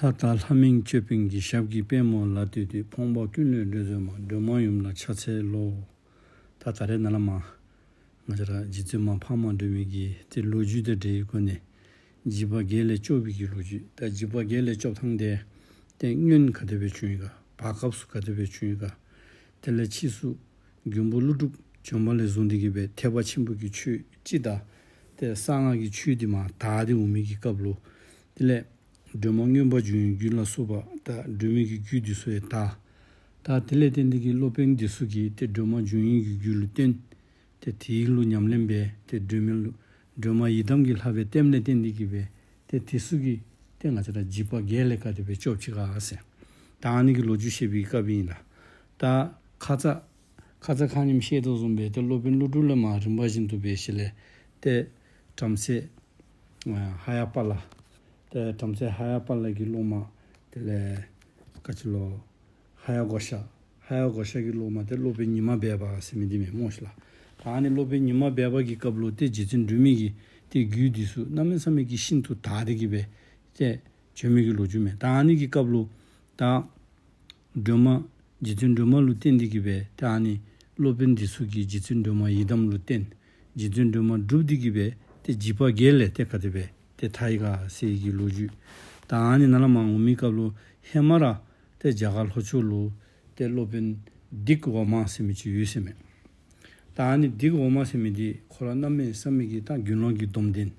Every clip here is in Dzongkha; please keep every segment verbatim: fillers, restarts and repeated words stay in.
ལྷ་དང་ལྷ་མིན་ཅོད་པན་གྱི། ཞབས་ཀྱི་པདྨོ་ལ་བཏུད་དེ། ཕོངས་པ་ཀུན་ལས་སྒྲོལ་མཛད་མ། སྒྲོལ་མ་ཡུམ་ལ་ཕྱག་འཚལ་ལོ། ད་ད་རེས་ནཱ་ལས་མར་ང་བཅས་ར་རྗེ་བཙུན་མ་འཕགས་མ་སྒྲོལ་མའི་གི་ཏེ་ལོ་རྒྱུས་དང་འབྲེལ་བའི་སྒོ་ནས་འཇིགས་པ་བརྒྱད་ལས་སྐྱོབ་པའི་གི་ལོ་རྒྱུས། ད་འཇིགས་པ་བརྒྱད་ལས་སྐྱོབ་ཐངས་དེ་ཏེ་སྔོན་ག་དེ་སྦེ་བྱུང་ཡི་ག། བར་སྐབས་སུ་ག་དེ་སྦེ་བྱུང་ཡི་ག། དེ་ལས་ཕྱིས་སུ་མགོན་པོ་ཀླུ་སྒྲུབ་བྱོན་པ་ལས་བཟུང་སྟེ་གི་སྦེ་ཐེག་པ་ཆེན་པོ་གི་ཆོས་སྤྱི་དང་ཏེ་གསང་སྔགས་ཀྱི་ཆོས་འདི་མར་དར་ཏེ་འོང་མི་གི་སྐབས་ལུ། དེ་ལས་སྒྲོལ་མ་མངོན་པར་འབྱུང་བའི་རྒྱུད་ལ་སོགས་པ་ད་སྒྲོལ་མའི་གི་རྒྱུད་འདི་ཚུ་ཡང་དར། ད་དེ་ལས་བརྟེན་ཏེ་གི་སློབ་དཔོན་འདི་ཚུ་གིས་ཏེ་སྒྲོལ་མ་འབྱུང་བའི་གི་རྒྱུད་ལུ་བརྟེན། ཏེ་དེའི་ལུ་ཉམས་ལེན་འབད། ཏེ་སྒྲོལ་མའི་ལུ་སྒྲོལ་མ་ཡི་དམ་གྱི་ལྷ་སྦེ་བསྟེནམ་ལས་བརྟེན་ཏེ་གི་སྦེ་ཏེ་དེ་ཚུ་གིས་ཏེ་ང་བཅས་ར་འཇིགས་པ་བརྒྱད་ལས་ག་དེ་སྦེ་སྐྱོབ་ཅི་ག་ཟེར། ད་ཨ་ནི་གི་ལོ་རྒྱུས་བཤད་པའི་སྐབས་ཨིན་ལགས། ད་ཁ་ཙ་ཁ་ཙ་ཁ་ཉིནམ་བཤད་དོ་བཟུམ་སྦེ་ཏེ་སློབ་དཔོན་ཀླུ་སྒྲུབ་ལས་མར་རིམ་པ་བཞིན་དུ་འབད་ཞིནམ་ལས་ཏེ་བྲམ་ཟེ་ཨ་ཧ་ཡ་པ་ལ། ཏེ་བྲམ་ཟེ་ཧ་ཡ་པ་ལ་གི་སློབ་མ་དེ་ལས་ག་ཅི་ལོ། ཧ་ཡ་གོ་ཤ། ཧ་ཡ་གོ་ཤ་གི་སློབ་མ་ཏེ་སློབ་དཔོན་ཉི་མ་སྦས་པ་ཟེར་མི་འདི་མས་སྨོ་ཤི་ལགས། ད་ཨ་ནི་སློབ་དཔོན་ཉི་མ་སྦས་པ་གི་སྐབས་ལུ་ཏེ་རྗེ་བཙུན་སྒྲོལ་མའི་གི་ཏེ་རྒྱུད་འདི་ཚུ་གནམ་མེད་ས་མེད་ཀྱི་ཤིན་ཏུ་དར་ཏེ་གི་སྦེ་ཏེ་བྱོན་མི་གི་ལོ་རྒྱུས་མས། ད་ཨ་ནི་གི་སྐབས་ལུ་ད་སྒྲོལ་མ་རྗེ་བཙུན་སྒྲོལ་མ་ལུ་བརྟེན་ཏེ་གི་སྦེ་ཏེ་ཨ་ནི་སློབ་དཔོན་འདི་ཚུ་གིས་རྗེ་བཙུན་སྒྲོལ་མ་ཡི་དམ་ལུ་བརྟེན། རྗེ་བཙུན་སྒྲོལ་མ་སྒྲུབ་སྟེ་གི་སྦེ་ཏེ་འཇིགས་པ་བརྒྱད་ལས་ཏེ་ག་དེ་སྦེ་ཏེ་ཐར་ཡི་ག་ཟེར་གྱི་ལོ་རྒྱུས། ད་ཨ་ནི་ནཱ་ལས་མར་འོང་མི་སྐབས་ལུ་ཧེ་མ་ར་ཏེ་རྒྱ་གར་ལྷོ་ཕྱོགས་ལུ་ཏེ་སློབ་དཔོན་དིག་འོག་མ་ཟེར་མི་ཅིག་ཡོད་ཟེར་མས། ད་ཨ་ནི་དིག་འོག་མ་ཟེར་མི་འདི་ཁོ་ར་གནམ་མེད་ས་མེད་ཀྱི་ད་དགེ་སློང་གི་སྡོམ་ལྡན།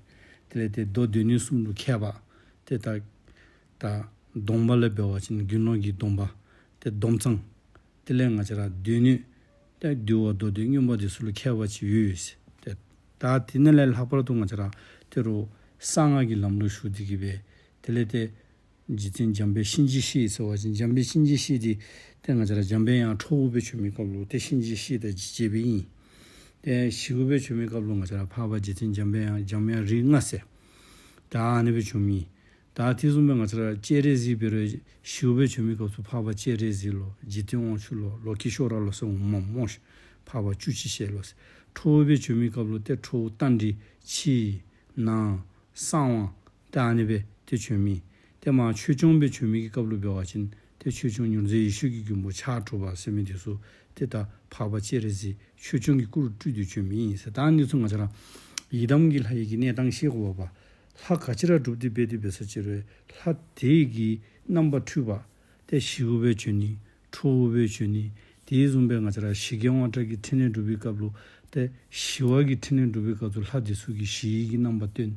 དེ་ལས་ཏེ་མདོ་སྡེ་སྣོད་གསུམ་ལུ་མཁས་པ། ཏེ་ད་ད་སྡོམ་པ་ལས་འབད་བ་ཅིན་དགེ་སློང་གི་སྡོམ་པ། ཏེ་སྡོམ་གཙང་། དེ་ལས་ང་བཅས་ར་སྡེ་སྣོད་ཏེ་འདུལ་བ་མདོ་སྡེ་མངོན་པ་འདི་ཚུ་ལུ་མཁས་པ་ཅིག་ཡོད་ཟེར། ཏེ་ད་དེ་ནི་ལས་ལྷག་པར་དུ་ང་བཅས་ར་ཏེ་རུང་གསང་སྔགས་ཀྱི་ལམ་ལུ་ཞུགས་ཏེ་གི་སྦེ་དེ་ལས་ཏེ་རྗེ་བཙུན་འཇམ་དཔལ་གཤིན་རྗེ་གཤེད་ཟེར་བ་ཅིན་འཇམ་དཔལ་གཤིན་རྗེ་གཤེད་འདི་ཏེ་ང་བཅས་ར་འཇམ་དཔལ་དབྱངས་ཁྲོ་བོ་སྦེ་བྱོན་མི་སྐབས་ལུ་ཏེ་གཤིན་རྗེ་གཤེད་དང་འཇིགས་བྱེད་སྦེ་ཨིན། ཏེ་ཞི་བོ་སྦེ་བྱོན་མི་སྐབས་ལུ་ང་བཅས་ར་འཕགས་པ་རྗེ་བཙུན་འཇམ་དཔལ་དབྱངས་འཇམ་དབྱངས་རིགས་ལྔ་ཟེར། ད་ཨ་ནི་སྦེ་བྱོན་མི། ད་དེ་བཟུམ་སྦེ་ང་བཅས་ར་སྤྱན་རས་གཟིགས་འབད་རུང་ཞི་བོ་སྦེ་བྱོན་མི་སྐབས་སུ་འཕགས་པ་སྤྱན་རས་གཟིགས་ལོ། འཇིག་རྟེན་དབང་ཕྱུག་ལོ། ལོ་ཀེ་ཤྭ་ར་ལོ་ཟེར་འོང་མས་སྨོ་ཤི། འཕགས་པ་བཅུ་གཅིག་ཞལ་ལོ་ཟེར། ཁྲོ་བོ་སྦེ་བྱོན་མི་སྐབས་ལུ་ཏེ་ཁྲོ་བོ་རྟ་མགྲིན་ཕྱི་ནང་གསང་བ་ཏེ་ཨ་ནི་སྦེ་ཏེ་བྱོན་མི། ཏེ་མར་ཆོས་སྐྱོང་སྦེ་བྱོན་མི་གི་སྐབས་ལུ་འབད་བ་ཅིན་ཏེ་ཆོས་སྐྱོང་མྱུར་མཛད་ཡེ་ཤེས་ཀྱི་མགོན་པོ་ཕྱག་དྲུག་པ་ཟེར་མི་འདི་ཚུ་ཏེ་ད་འཕགས་པ་སྤྱན་རས་གཟིགས་ཆོས་སྐྱོང་གི་སྐུ་རུ་སྤྲུལ་ཏེ་བྱོན་མི་ཨིན་ཟེར། ད་ཨ་ནི་ཚུ་ང་བཅས་ར་ཡི་དམ་གྱི་ལྷ་ཡི་གི་གནས་སྟངས་ཤེས་དགོ་པས། ལྷ་ག་ཅི་ར་སྒྲུབ་སྟེ་འབད་དེ་འབད་ས་ཅིག་རུང་ལྷ་དེ་གི་རྣམ་པ་འཕྲུལ་པ། ཏེ་ཞི་བོ་སྦེ་བྱོན་ནི། ཁྲོ་བོ་སྦེ་བྱོན་ནི། དེ་བཟུམ་སྦེ་ང་བཅས་ར་ཞི་རྒྱས་དབང་དྲག་གི་ཕྲིན་ལས་སྒྲུབ་པའི་སྐབས་ལུ་ཏེ་ཞི་བ་གི་ཕྲིན་ལས་སྒྲུབ་པའི་སྐབས་སུ་ལྷ་དེ་ཚུ་གིས་ཞི་བའི་གི་རྣམ་པ་སྟོན།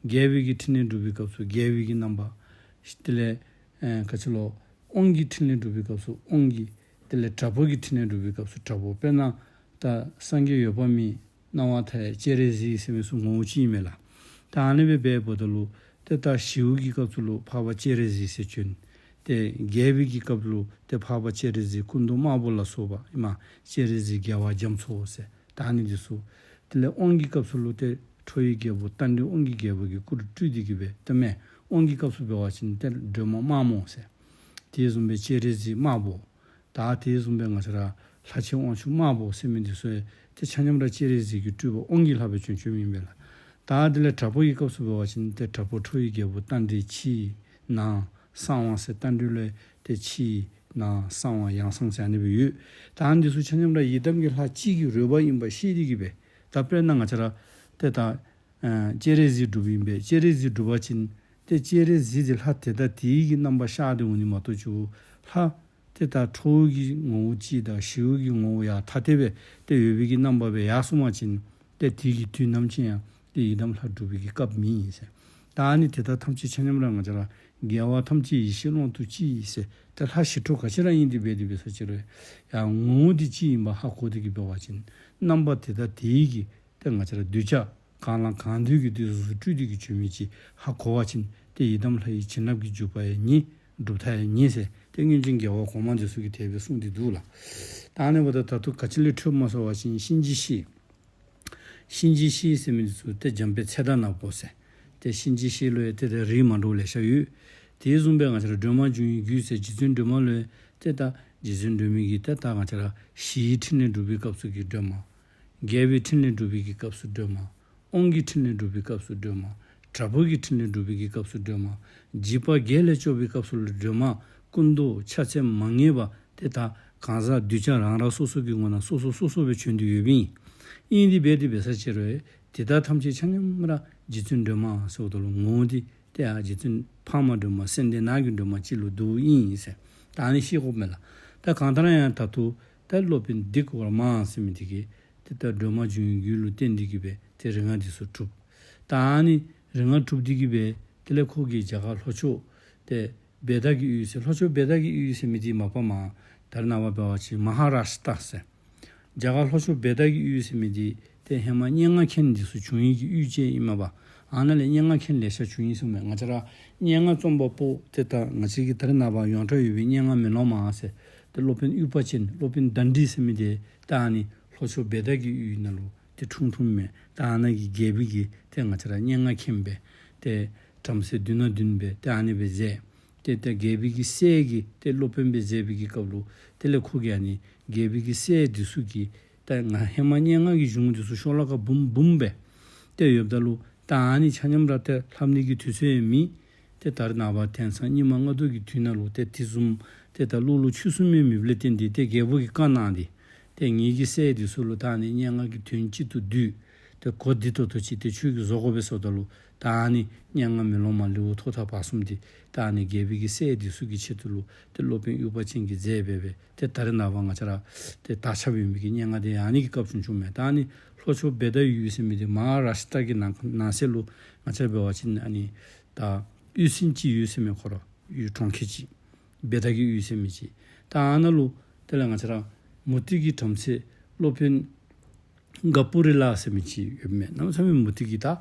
རྒྱས་པའི་གི་ཕྲིན་ལས་སྒྲུབ་པའི་སྐབས་སུ་རྒྱས་པའི་གི་རྣམ་པ། དེ་ལས་ཨེ་ག་ཅི་ལོ། དབང་གི་ཕྲིན་ལས་སྒྲུབ་པའི་སྐབས་སུ་དབང་གི། དེ་ལས་དྲག་པོ་གི་ཕྲིན་ལས་སྒྲུབ་པའི་སྐབས་སུ་དྲག་པོ། དཔེར་ན་ད་སངས་རྒྱས་འོད་དཔག་མེད་སྣང་བ་མཐའ་ཡས་སྤྱན་རས་གཟིགས་ཟེར་མི་ཚུ་ངོ་བོ་གཅིག་ཨིན་མས་ལགས། ད་ཨ་ནི་སྦེ་འབདཝ་ད་ལུ་ཏེ་ད་ཞི་བའི་གི་སྐབས་སུ་ལུ་འཕགས་པ་སྤྱན་རས་གཟིགས་ཟེར་བྱོན། ཏེ་རྒྱས་པའི་གི་སྐབས་ལུ་ཏེ་འཕགས་པ་སྤྱན་རས་གཟིགས་སྐུ་མདོག་དམར་པོ་ལ་སོགས་པ་ཨིནམ་སྤྱན་རས་གཟིགས་རྒྱལ་བ་རྒྱ་མཚོ་ཟེར། ད་ཨ་ནི་འདི་ཚུ། དེ་ལས་དབང་གི་སྐབས་སུ་ལུ་ཏེ་ཁྲོ་བོའི་རྒྱལ་པོ་རྟ་མགྲིན་དབང་གི་རྒྱལ་པོ་གི་སྐུ་རུ་སྤྲུལ་ཏེ་གི་སྦེ་ཏེ་མས། དབང་གི་སྐབས་སུ་འབད་བ་ཅིན་ཏེ་སྒྲོལ་མ་དམར་མོ་ཟེར། དེ་བཟུམ་སྦེ་སྤྱན་རས་གཟིགས་དམར་པོ། ད་དེ་བཟུམ་སྦེ་ང་བཅས་ར་ལྷ་ཆེན་དབང་ཕྱུག་དམར་པོ་ཟེར་མི་འདི་ཚུ་ཡང་ཏེ་ཆ་མཉམ་ར་སྤྱན་རས་གཟིགས་ཀྱི་སྤྲུལ་པ་དབང་གི་ལྷ་སྦེ་བྱོན་བྱོནམ་ཨིན་པས་ལགས། ད་དེ་ལས་དྲག་པོ་གི་སྐབས་སུ་འབད་བ་ཅིན་ཏེ་དྲག་པོ་ཁྲོ་བོའི་རྒྱལ་པོ་རྟ་མགྲིན་ཕྱི་ནང་གསང་བ་ཟེར། རྟ་མགྲིན་ལུ་ཏེ་ཕྱི་ནང་གསང་བ་ཡང་གསང་ཟེར་ཨ་ནི་སྦེ་ཡོད། ད་ཨ་ནི་འདི་ཚུ་ཆ་མཉམ་ར་ཡི་དམ་གྱི་ལྷ་གཅིག་གི་རོལ་པ་ཨིན་པ་ཤེས་ཏེ་གི་སྦེ། ད་དཔེར་ན་ང་བཅས་ར་ཏེ་ད་ཨ་སྤྱན་རས་གཟིགས་སྒྲུབ་ཨིན་པས། སྤྱན་རས་གཟིགས་སྒྲུབ་པ་ཅིན་ཏེ་སྤྱན་རས་གཟིགས་དེ་ལྷ་དེ་དང་དེའི་གི་རྣམ་པ་ཤར་ཏེ་འོང་ནི་མ་གཏོགས་ཅིག་ལྷ་ཏེ་ད་ཁྲོ་བོ་གི་ངོ་བོ་གཅིག་དང་ཞི་བོ་གི་ངོ་བོ་ཡང་ཐ་དད་སྦེ་ཏེ་ཡོད་པའི་གི་རྣམ་པ་སྦེ་ཡར་སོང་པ་ཅིན་ཏེ་དེ་གི་དུས་ནམ་ཅིག་ཡང་ཏེ་ཡི་དམ་ལྷ་སྒྲུབ་པའི་གི་སྐབས་མེད་ཟེར། ད་ཨ་ནི་དེ་དག་ཐམས་ཅད་ཆ་མཉམ་ར་ང་བཅས་ར་རྒྱལ་བ་ཐམས་ཅད་ཡེ་ཤེས་ཀློང་དུ་གཅིག་ཟེར། ཏེ་ལྷ་ཞི་ཁྲོ་ག་ཅི་ར་ཨིན་ཏེ་འབད་དེ་འབད་ས་ཅིག་རུང་ཡང་ངོ་བོ་འདི་གཅིག་ཨིན་པ་ཧ་གོ་སྟེ་གི་འབད་བ་ཅིན་རྣམ་པ་དེ་དང་དེའི་གི་ཏེ་ང་བཅས་ར་གདུལ་བྱ་གང་ལ་གང་འདུལ་གྱི་དུས་སུ་སྤྲུལ་ཏེ་གི་བྱོན་མི་ཅིག་ཧ་གོ་བ་ཅིན་ཏེ་ཡི་དམ་ལྷ་ཡི་བྱིན་རླབས་ཀྱི་འཇུག་པ་ཡང་ཉེ། སྒྲུབ་ཐབས་ཡང་ཉེ་ཟེར་ཏེ་སྔོན་བྱོན་རྒྱལ་བ་གོང་མ་འདི་ཚུ་གིས་དེ་སྦེ་གསུངས་ཏེ་འདུག་ལགས། ད་ཨ་ནི་འབདཝ་ད་ད་ལྟོ་ག་ཅི་ལས་འཕྲོས་སྨོ་ཟེར་བ་ཅིན་གཤིན་རྗེ་གཤེད། གཤིན་རྗེ་གཤེད་ཟེར་མི་འདི་ཚུ་ཏེ་འཇམ་དཔལ་ཚེ་བདག་ནག་པོ་ཟེར། ཏེ་གཤིན་རྗེ་གཤེད་ལུ་ཡང་ཏེ་ད་རིགས་མ་འདྲཝ་ལེ་ཤ་ཡོད། དེ་བཟུམ་སྦེ་ང་བཅས་ར་སྒྲོལ་མ་འབྱུང་བའི་རྒྱུད་ཟེར་རྗེ་བཙུན་སྒྲོལ་མ་ལུ་ཡང་ཏེ་ད་རྗེ་བཙུན་སྒྲོལ་མའི་གི་ཏེ་ད་ང་བཅས་ར་ཞི་བའི་ཕྲིན་ལས་སྒྲུབ་པའི་སྐབས་སུ་གི་སྒྲོལ་མ། རྒྱས་པའི་ཕྲིན་ལས་སྒྲུབ་པའི་གི་སྐབས་སུ་སྒྲོལ་མ། དབང་གི་ཕྲིན་ལས་སྒྲུབ་པའི་སྐབས་སུ་སྒྲོལ་མ། དྲག་པོ་གི་ཕྲིན་ལས་སྒྲུབ་པའི་གི་སྐབས་སུ་སྒྲོལ་མ། འཇིགས་པ་བརྒྱད་ལས་སྐྱོབ་པའི་སྐབས་སུ་ལུ་སྒྲོལ་མ། སྐུ་མདོག་ཕྱག་མཚན་མ་ངེས་པ་ཏེ་ད་གང་ཟག་གདུལ་བྱ་རང་རང་སོ་སོ་གི་ངོ་ན་སོ་སོ་སོ་སོ་སྦེ་བྱོན་ཏེ་ཡོདཔ་ཨིན། ཨིན་དེ་སྦེ་དེ་སྦེ་ས་ཅིག་རུང་དེ་དག་ཐམས་ཅད་ཆ་མཉམ་ར་རྗེ་བཙུན་སྒྲོལ་མ་ཟེརཝ་ད་ལུ་ངོ་བོ་འདི་ཏེ་ཨ་རྗེ་བཙུན་འཕགས་མ་སྒྲོལ་མ་སེང་ལྡེང་ནགས་ཀྱི་སྒྲོལ་མ་ཅིག་ལུ་འདུཝ་ཨིན་ཟེར། ད་ཨ་ནི་ཤེས་དགོཔ་མས་ལགས། ད་གང་ལྟར་ཡང་ད་ལྟོ་ད་སློབ་དཔོན་དིག་ཝརྨ་ཟེར་མི་འདི་གིས་ཏེ་ད་སྒྲོལ་མ་འབྱུང་བའི་རྒྱུད་ལུ་བརྟེན་ཏེ་གི་སྦེ་ཏེ་རིག་སྔགས་འདི་ཚུ་གྲུབ། ད་ཨ་ནི་རིག་སྔགས་གྲུབ་སྟེ་གི་སྦེ་དེ་ལས་ཁོ་གིས་རྒྱ་གར་ལྷོ་ཕྱོགས་ཏེ་བེ་ད་གི་ཡུལ་ཟེར། ལྷོ་ཕྱོགས་བེ་ད་གི་ཡུལ་ཟེར་མི་འདི་མ་པ་མ་ད་རེས་ནངས་པ་འབད་བ་ཅིན་མ་ཧཱ་རཱཤ་ཏྲ་ཟེར། རྒྱ་གར་ལྷོ་ཕྱོགས་བེ་ད་གི་ཡུལ་ཟེར་མི་འདི་ཏེ་ཧེ་མ་སྙན་ངག་མཁན་འདི་ཚུ་བྱུང་ཡི་གི་ཡུལ་ཅིག་ཨིན་མས་པ། ཨ་ནཱ་ལས་སྙན་ངག་མཁན་ལེ་ཤ་བྱུང་ཡི་གསུངམ་མས། ང་བཅས་ར་སྙན་ངག་རྩོམ་པ་པོ་ཏེ་ད་ང་བཅས་ཀྱི་ད་རེས་ནངས་པ་ཡོངས་གྲགས་ཡོད་པའི་སྙན་ངག་མེ་ལོང་མ་ཟེར་ཏེ་སློབ་དཔོན་ཨུ་པ་ཅན་སློབ་དཔོན་དཎྜི་ཟེར་མི་འདི་ད་ཨ་ནི་ལྷོ་ཕྱོགས་བེ་ད་གི་ཡུལ་ནང་ལུ་ཏེ་འཁྲུངས་འཁྲུངསམ་མས། ད་ཨ་ནཱ་གི་རྒྱལ་པོ་གི་ཏེ་ང་བཅས་ར་སྙན་ངག་མཁན་སྦེ་ཏེ་བྲམ་ཟེ་མདུན་ན་མདུན་སྦེ་ཏེ་ཨ་ནི་སྦེ་མཛད། ཏེ་ཏེ་རྒྱལ་པོ་གི་སྲས་ཀྱི་ཏེ་སློབ་དཔོན་སྦེ་མཛད་པའི་གི་སྐབས་ལུ་དེ་ལས་ཁོ་གིས་ཨ་ནི་རྒྱལ་པོ་གི་སྲས་འདི་ཚུ་གིས་ད་ང་ཧེ་མ་སྙན་ངག་གི་གཞུང་འདི་ཚུ་ཤོ་ལོ་ཀ་འབུམ་འབུམ་སྦེ་ཏེ་ཡོདཔ་ད་ལུ་ད་ཨ་ནི་ཆ་མཉམ་ར་ཏེ་ལྷབ་ནི་གི་དུས་ཚོད་ཡང་མེད། ཏེ་ད་རེས་ནངས་པ་དེང་སང་སྙིགས་མ་ལྔ་བདོ་གི་དུས་ནང་ལུ་ཏེ་དེ་བཟུམ་ཏེ་ད་བློ་ལུ་ཆོས་གསུང་མི་མེདཔ་ལས་བརྟེན་ཏེ་ཏེ་རྒྱལ་པོ་གིས་བཀའ་གནང་སྟེ་ཏེ་ངེ་གི་སྲས་འདི་ཚུ་ལུ་ད་ཨ་ནི་སྙན་ངག་གི་དོན་གཅིག་ཏུ་བསྡུས། ཏེ་གོ་བདེ་ཏོག་ཏོ་ཅིག་ཏེ་ཁྱོད་ཀྱིས་བཟོ་དགོ་པས་ཟེརཝ་ད་ལུ་ད་ཨ་ནི་སྙན་ངག་མེ་ལོང་མ་ལེའུ་ཐོག་མཐའ་བར་གསུམ་འདི་ད་ཨ་ནི་རྒྱལ་པོ་གི་སྲས་འདི་ཚུ་གི་ཆེད་དུ་ལུ་ཏེ་སློབ་དཔོན་ཨུ་པ་ཅན་གྱིས་མཛད་སྦེ་སྦེ་ཏེ་ད་རེས་ནངས་པ་ང་བཅས་ར་ཏེ་དར་ཁྱབ་ཡོད་མི་གི་སྙན་ངག་འདི་ཨ་ནི་གི་སྐབས་བྱུང་བྱུངམ་མས། ད་ཨ་ནི་ལྷོ་ཕྱོགས་བེ་ད་ཡུལ་ཟེར་མི་འདི་མ་ཧཱ་རཱཤ་ཊ་གི་ནང་ནང་གསེས་ལུ་ང་བཅས་འབད་བ་ཅིན་ཨ་ནི་ད་ཡུལ་སྲིན་ཅིག་ཡོད་ཟེར་མས། ཁོ་ར་ཡུལ་གྲོང་ཁྱེར་ཅིག་བེ་ད་གི་ཡུལ་ཟེར་མི་ཅིག། ད་ཨ་ནཱ་ལུ་དེ་ལས་ང་བཅས་ར་མུ་སྟེགས་ཀྱི་བྲམ་ཟེ་སློབ་དཔོན་ག་པུ་རི་ལ་ཟེར་མི་ཅིག་ཡོདཔ་མས། གནམ་མེད་ས་མེད་མུ་སྟེགས་ཀྱི་ད་ཨ་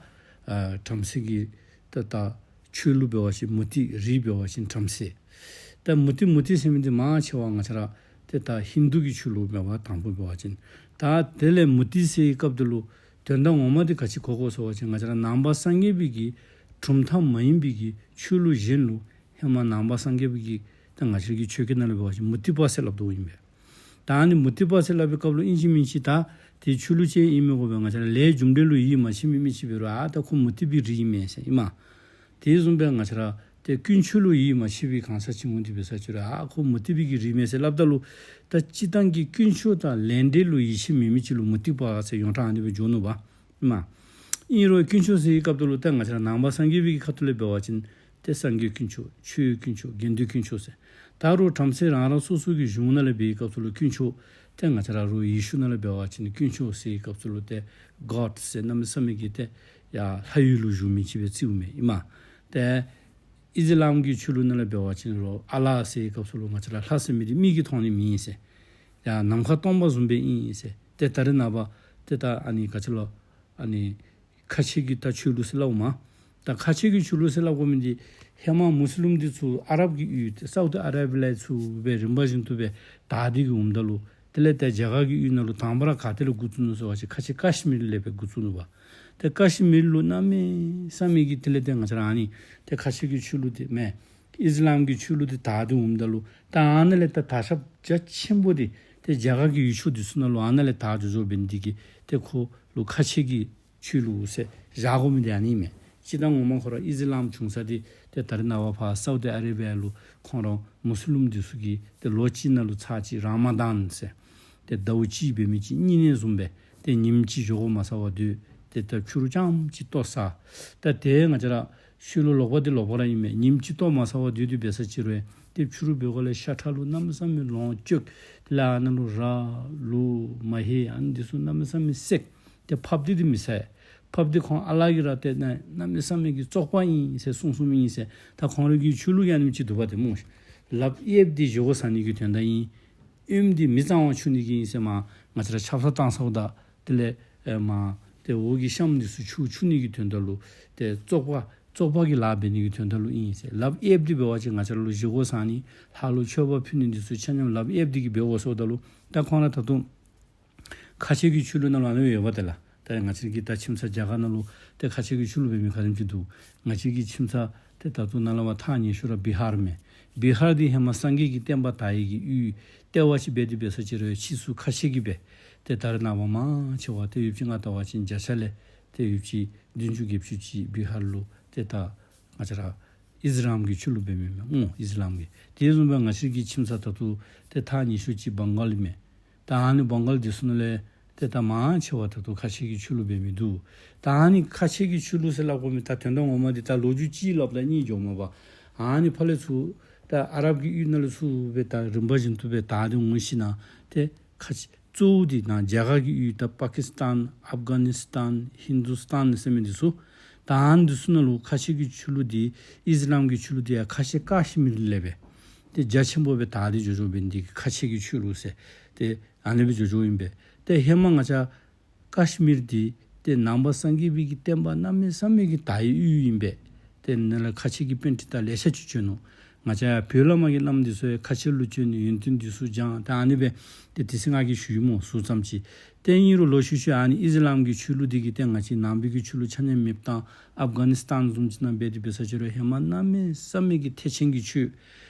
བྲམ་ཟེ་གི་ད་ད་ཆོས་ལུགས་འབད་བ་ཅིན་མུ་སྟེགས། རིགས་འབད་བ་ཅིན་བྲམ་ཟེ། ད་མུ་སྟེགས་མུ་སྟེགས་ཟེར་མི་འདི་མང་ཆེ་བ་ང་བཅས་ར་ཏེ་ད་ཧིན་དུ་གི་ཆོས་ལུགས་འབད་བ་དང་པོ་འབད་བ་ཅིན། ད་དེ་ལས་མུ་སྟེགས་ཟེར་བའི་སྐབས་དེ་ལུ་དོན་དག་ངོ་མ་འདི་ག་ཅི་གོ་དགོ་ཟེར་བ་ཅིན་ང་བཅས་ར་ནང་པ་སངས་རྒྱས་པའི་གི་གྲུབ་མཐའ་མ་ཡིན་པའི་གི་ཆོས་ལུགས་གཞན་ལུ་ཧེ་མ་ནང་པ་སངས་རྒྱས་པའི་གི་ད་ང་བཅས་ཀྱི་ཆོས་སྐད་ནང་ལུ་འབད་བ་ཅིན་མུ་སྟེགས་པ་ཟེར་སླབ་དོ་ཨིན་པས། ད་ཨ་ནི་མུ་སྟེགས་པ་ཟེར་སླབ་པའི་སྐབས་ལུ་ཨིན་ཅི་མིན་ཅི་ད་དེ་ཆོས་ལུགས་ཅིག་ཨིན་མི་དགོ་པས། ང་བཅས་ར་ལས་རྒྱུ་འབྲས་ལུ་ཡིད་མ་ཆེས་མི་མི་ཅིག་འབད་རུང་ཨ་ད་ཁོ་མུ་སྟེགས་པའི་རིགས་ཨིན་མས་ཟེར་ཨིན་མས། དེ་བཟུམ་སྦེ་ང་བཅས་ར་ཏེ་དཀོན་མཆོག་ལུ་ཡིད་མ་ཆེས་པའི་གང་ཟག་ཅིག་འོང་སྟེ་འབད་ས་ཅིག་རུང་ཨ་ཁོ་མུ་སྟེགས་པའི་གི་རིགས་མས་ཟེར་སླབ་ད་ལུ་ད་སྤྱིར་བཏང་གི་དཀོན་མཆོག་དང་ལས་འབྲས་ལུ་ཡིད་ཆེས་མེད་མི་ཅིག་ལུ་མུ་སྟེགས་པ་ཟེར་ཡོངས་གྲགས་ཨ་ནི་སྦེ་འགྱོ་ནུག་པ། ཨིན་མས། ཨིན་རུང་དཀོན་མཆོག་ཟེར་བའི་སྐབས་དེ་ལུ་ད་ང་བཅས་ར་ནང་པ་སངས་རྒྱས་པའི་གི་ཁ་ཐུག་ལས་འབད་བ་ཅིན་ཏེ་སངས་རྒྱས་དཀོན་མཆོག། ཆོས་དཀོན་མཆོག། དགེ་འདུན་དཀོན་མཆོག་ཟེར། ད་རུང་བྲམ་ཟེ་རང་རང་སོ་སོ་གི་གཞུང་ནང་ལས་འབད་བའི་སྐབས་དེ་ལུ་དཀོན་མཆོག། ཏེ་ང་བཅས་ར་རུང་ཡེ་ཤུ་ནང་ལས་འབད་བ་ཅིན་དཀོན་མཆོག་ཟེར་བའི་སྐབས་དེ་ལུ་ཏེ་གོཌ་ཟེར་གནམ་མེད་ས་མེད་ཀྱི་ཏེ་ཡ་ལྷ་ཡུལ་ལུ་བཞུགས་མི་ཅིག་སྦེ་བརྩིཝ་མས་ཨིན་མས། ཏེ་ཨིས་ལམ་གྱི་ཆོས་ལུགས་ནང་ལས་འབད་བ་ཅིན་རུང་ཨ་ལཱ་ཟེར་བའི་སྐབས་དེ་ལུ་ང་བཅས་ར་ལྷ་ཟེར་མི་འདི་མིག་གིས་མཐོང་ནི་མེན་ཟེར། ཡ་ནམ་མཁའ་སྟོང་པ་བཟུམ་སྦེ་ཨིན་ཟེར། ཏེ་ད་རེས་ནངས་པ་ཏེ་ད་ཨ་ནི་ག་ཅི་ལོ་ཨ་ནི་ཁ་ཆེ་གི་ད་ཆོས་ལུགས་ཟེར་སླབ་འོང་མས། ད་ཁ་ཆེ་གི་ཆོས་ལུགས་ཟེར་སླབ་དགོ་མི་འདི་ཧེ་མ་མུས་ལིམ་འདི་ཚུ་ཨ་རབ་ཀྱི་ཡུལ་ཏེ་སའུ་ཏི་ཨ་རེ་བི་ཡ་ལས་ཚུར་སྦེ་རིམ་པ་བཞིན་དུ་སྦེ་དར་ཏེ་གི་འོངམ་ད་ལུ་དེ་ལས་ཏེ་རྒྱ་གར་གྱི་ཡུལ་ནང་ལུ་དང་པ་ར་ག་ཏེ་ལས་འགོ་བཙུགས་ནུག་ཟེར་བ་ཅིན་ཁ་ཆེ་ཀ་ཤི་མིར་ལས་སྦེ་འགོ་བཙུགས་ནུག་པ། ཏེ་ཀ་ཤི་མིར་ལུ་གནམ་མེད་ས་མེད་ཀྱི་དེ་ལས་ཏེ་ང་བཅས་ར་ཨ་ནི་ཏེ་ཁ་ཆེ་གི་ཆོས་ལུགས་འདི་མས། ཨིས་ལམ་གྱི་ཆོས་ལུགས་འདི་དར་ཏེ་འོངམ་ད་ལུ་ད་ཨ་ནཱ་ལས་ད་དར་ཁྱབ་རྒྱ་ཆེན་པོ་འདི་ཏེ་རྒྱ་གར་གྱི་ཡུལ་ཕྱོགས་འདི་ཚུ་ནང་ལུ་ཨ་ནཱ་ལས་དར་འགྱོ་འགྱོ་འབད་ནི་འདི་གིས་ཏེ་ཁོ་ལུ་ཁ་ཆེ་གི་ཆོས་ལུགས་ཟེར་བཞག་དགོ་མི་འདི་ཨ་ནི་མས། སྤྱིར་བཏང་ངོ་མ་ཁོ་ར་ཨིས་ལམ་བྱུང་ས་འདི་ཏེ་ད་རེས་ནངས་པ་ཕར་སའུ་ཏི་ཨ་རེ་བི་ཡ་ལུ་ཁོང་ར་མུས་ལིམ་འདི་ཚུ་གིས་ཏེ་ལོ་གཅིག་ནང་ལུ་ཚར་གཅིག་ར་མ་དཱན་ཟེར་ཏེ་ཟླཝ་གཅིག་འབད་མི་ཅིག་སྨྱུང་གནས་བཟུམ་སྦེ་ཏེ་ཉིནམ་གཅིག་བཞེས་སྒོ་མ་ཟ་བར་སྡོད། ཏེ་ད་ཕྱི་རུ་རྐྱངམ་ཅིག་ལྟོ་ཟ། ད་ཏེ་ང་བཅས་ར་ཤུལ་ལུ་ལོག་པ་འདི་ལོག་པ་ར་ཨིན་མས། ཉིནམ་གཅིག་ལྟོ་མ་ཟ་བར་སྡོད་དེ་འབད་ས་ཅིག་རུང་ཏེ་ཕྱི་རུ་འབད་སྒོ་ལས་ཤ་ཁྲག་ལུ་གནམ་མེད་ས་མེད་ལོངས་སྤྱོད། དེ་ལས་ཨ་ནཱ་ལུ་ར་ལུག་མ་ཧེ་ཨ་ནི་འདི་ཚུ་གནམ་མེད་ས་མེད་བསད། ཏེ་ཕགཔ་འདི་འདི་མི་ཟ། ཕགཔ་འདི་ཁོང་ཨ་ལཱ་གིས་ར་ཏེ་གནམ་མེད་ས་མེད་ཀྱི་བཙོག་པ་ཨིན་ཟེར་གསུངས་གསུངསམ་ཨིན་ཟེར། ད་ཁོང་རའི་གི་ཆོས་ལུགས་ཡང་ཨ་ནེམ་ཅིག་འདུག་པ་ཏེ་སྨོ། ལགཔ་གཡསཔ་འདི་བཞེས་སྒོ་ཟ་ནི་གི་དོན་དག་ཨིན། གཡོནམ་འདི་མི་གཙང་བ་འཁྱུ་ནི་གི་ཨིན་ཟེར་མར་ང་བཅས་ར་ཆབ་གསང་བཏང་ཚརཝ་ད་དེ་ལས་ཨེ་མར་ཏེ་འོག་གི་གཤམ་འདི་ཚུ་འཁྱུ་འཁྱུ་ནི་གི་དོན་དག་ལུ་ཏེ་བཙོག་པ་བཙོག་པ་གི་ལཱ་འབད་ནི་གི་དོན་དག་ལུ་ཨིན་ཟེར། ལགཔ་གཡསཔ་འདི་འབད་བ་ཅིན་ང་བཅས་ར་ལུ་བཞེས་སྒོ་ཟ་ནི་ལྷ་ལུ་མཆོད་པ་ཕུལ་ནི་འདི་ཚུ་ཆ་མཉམ་ལགཔ་གཡསཔ་འདི་གིས་འབད་དགོ་ཟེརཝ་ད་ལུ་ད་ཁོང་ར་ད་དུང་ཁ་ཆེ་གི་ཆོས་ལུགས་ནང་ལུ་ཨ་ནི་ཡོདཔ་ཏེ་ལགས། ད་ང་བཅས་ཀྱི་ད་ཁྱིམ་ཚང་རྒྱ་གར་ནང་ལུ་ཏེ་ཁ་ཆེ་གི་ཆོས་ལུགས་འབད་མི་ག་དེམ་ཅིག་འདུག། ང་བཅས་ཀྱི་ཁྱིམ་ཚང་ཏེ་ད་ལྟོ་ནཱ་ལས་ཕར་ཐག་ཉེ་ཤོས་ར་བི་ཧར་མས། བི་ཧར་འདི་ཧེ་མ་སངས་རྒྱས་ཀྱི་བསྟན་པ་དར་བའི་གི་ཡུལ་ལྟེ་བ་ཅིག་འབད་དེ་འབད་ས་ཅིག་རུང་ཕྱིས་སུ་ཁ་ཆེ་གིས་སྦེ་ཏེ་ད་རེས་ནངས་པ་མང་ཆེ་བ་ཏེ་ཡོདཔ་ཅིག་ང་བལྟ་བ་ཅིན་བརྒྱ་ཆ་ལས་ཏེ་ཡོདཔ་ཅིག་བདུན་ཅུ་བརྒྱད་ཅུ་ཅིག་བི་ཧར་ལུ་ ཏེ་ད་ང་བཅས་ར་ཨིས་ལམ་གྱི་ཆོས་ལུགས་འབད་མི་མས་སྨོ། ཨིས་ལམ་གྱི། དེ་བཟུམ་སྦེ་ང་བཅས་ཀྱི་ཁྱིམ་ཚང་ད་ལྟོ་ཏེ་ཐག་ཉེ་ཤོས་ཅིག་བང་ག་ལི་མས། ད་ཨ་ནི་བང་ག་ལི་འདི་ཚུ་ནང་ལས་ཏེ་ད་མང་ཆེ་བ་ད་ལྟོ་ཁ་ཆེ་གི་ཆོས་ལུགས་འབད་མི་འདུག། ད་ཨ་ནི་ཁ་ཆེ་གི་ཆོས་ལུགས་ཟེར་སླབ་དགོ་མི་ད་དོན་དག་ངོ་མ་འདི་ད་ལོ་རྒྱུས་ཅིག་སླབ་ད་སྙིང་རྗེ་མས་པ། ཨ་ནི་ཕར་ལས་ཚུར་ད་ཨ་རབ་ཀྱི་ཡུལ་ནང་ལས་ཚུར་སྦེ་ད་རིམ་པ་བཞིན་དུ་སྦེ་དར་ཏེ་འོང་ཞིནམ་ཏེ་ཁ་ཆེ་གཙོ་བོ་འདི་ནཱ་རྒྱ་གར་གྱི་ཡུལ་ད་པ་ཀི་སི་ཏཱན་ཨབ་གྷ་ནི་སི་ཏཱན་ཧིན་དུ་སི་ཏཱན་ཟེར་མི་འདི་ཚུ། ད་ཨ་ནི་འདི་ཚུ་ནང་ལུ་ཁ་ཆེ་གི་ཆོས་ལུགས་འདི་ཨིས་ལམ་གྱི་ཆོས་ལུགས་འདི་ཡང་ཁ་ཆེ་ཀ་ཤི་མིར་ལས་སྦེ་ཏེ་རྒྱ་ཆེན་པོ་སྦེ་དར་ཏེ་འགྱོ་འགྱོཝ་འབད་ནི་འདི་གིས་ཁ་ཆེ་གི་ཆོས་ལུགས་ཟེར་ཏེ་ཨ་ནི་སྦེ་འགྱོ་འགྱོཝ་ཨིན་པས། ཏེ་ཧེ་མ་ང་བཅས་ཀ་ཤི་མིར་འདི་ཏེ་ནང་པ་སངས་རྒྱས་པའི་གི་བསྟན་པ་གནམ་མེད་ས་མེད་ཀྱི་དར་བའི་ཡུལ་ཨིན་པས། ཏེ་ནཱ་ལས་ཁ་ཆེ་གི་པཎྜི་ཏ་ལེ་ཤ་ཅིག་བྱོན་ནུག། ང་བཅས་བོད་ལས་མར་གྱི་བླམ་འདི་ཚུ་ཡང་ཁ་ཆེ་ལུ་བྱོན་ནི་ཡོན་ཏན་འདི་ཚུ་སྦྱང་ད་ཨ་ནི་སྦེ་ཏེ་དེ་ཚེ་ང་གིས་ཞུ་ཡི་སྨོ་ཟུར་ཙམ་ཅིག། ཏེ་ཨིན་རུང་ལོག་ཤུལ་ཤུལ་ཨ་ནི་ཨིས་ལམ་གྱི་ཆོས་ལུགས་འདི་གིས་ཏེ་ང་བཅས་ནང་པའི་གི་ཆོས་ལུགས་ཆ་མཉམ་མེདཔ་བཏང་། ཨབ་གྷ་ནི་སི་ཏཱན་བཟུམ་ཅིག་ནང་འབད་དེ་འབད་ས་ཅིག་རུང་ཧེ་མ་གནམ་མེད་ས་མེད་ཀྱི་ཐེག་ཆེན་གྱི་ཆོས་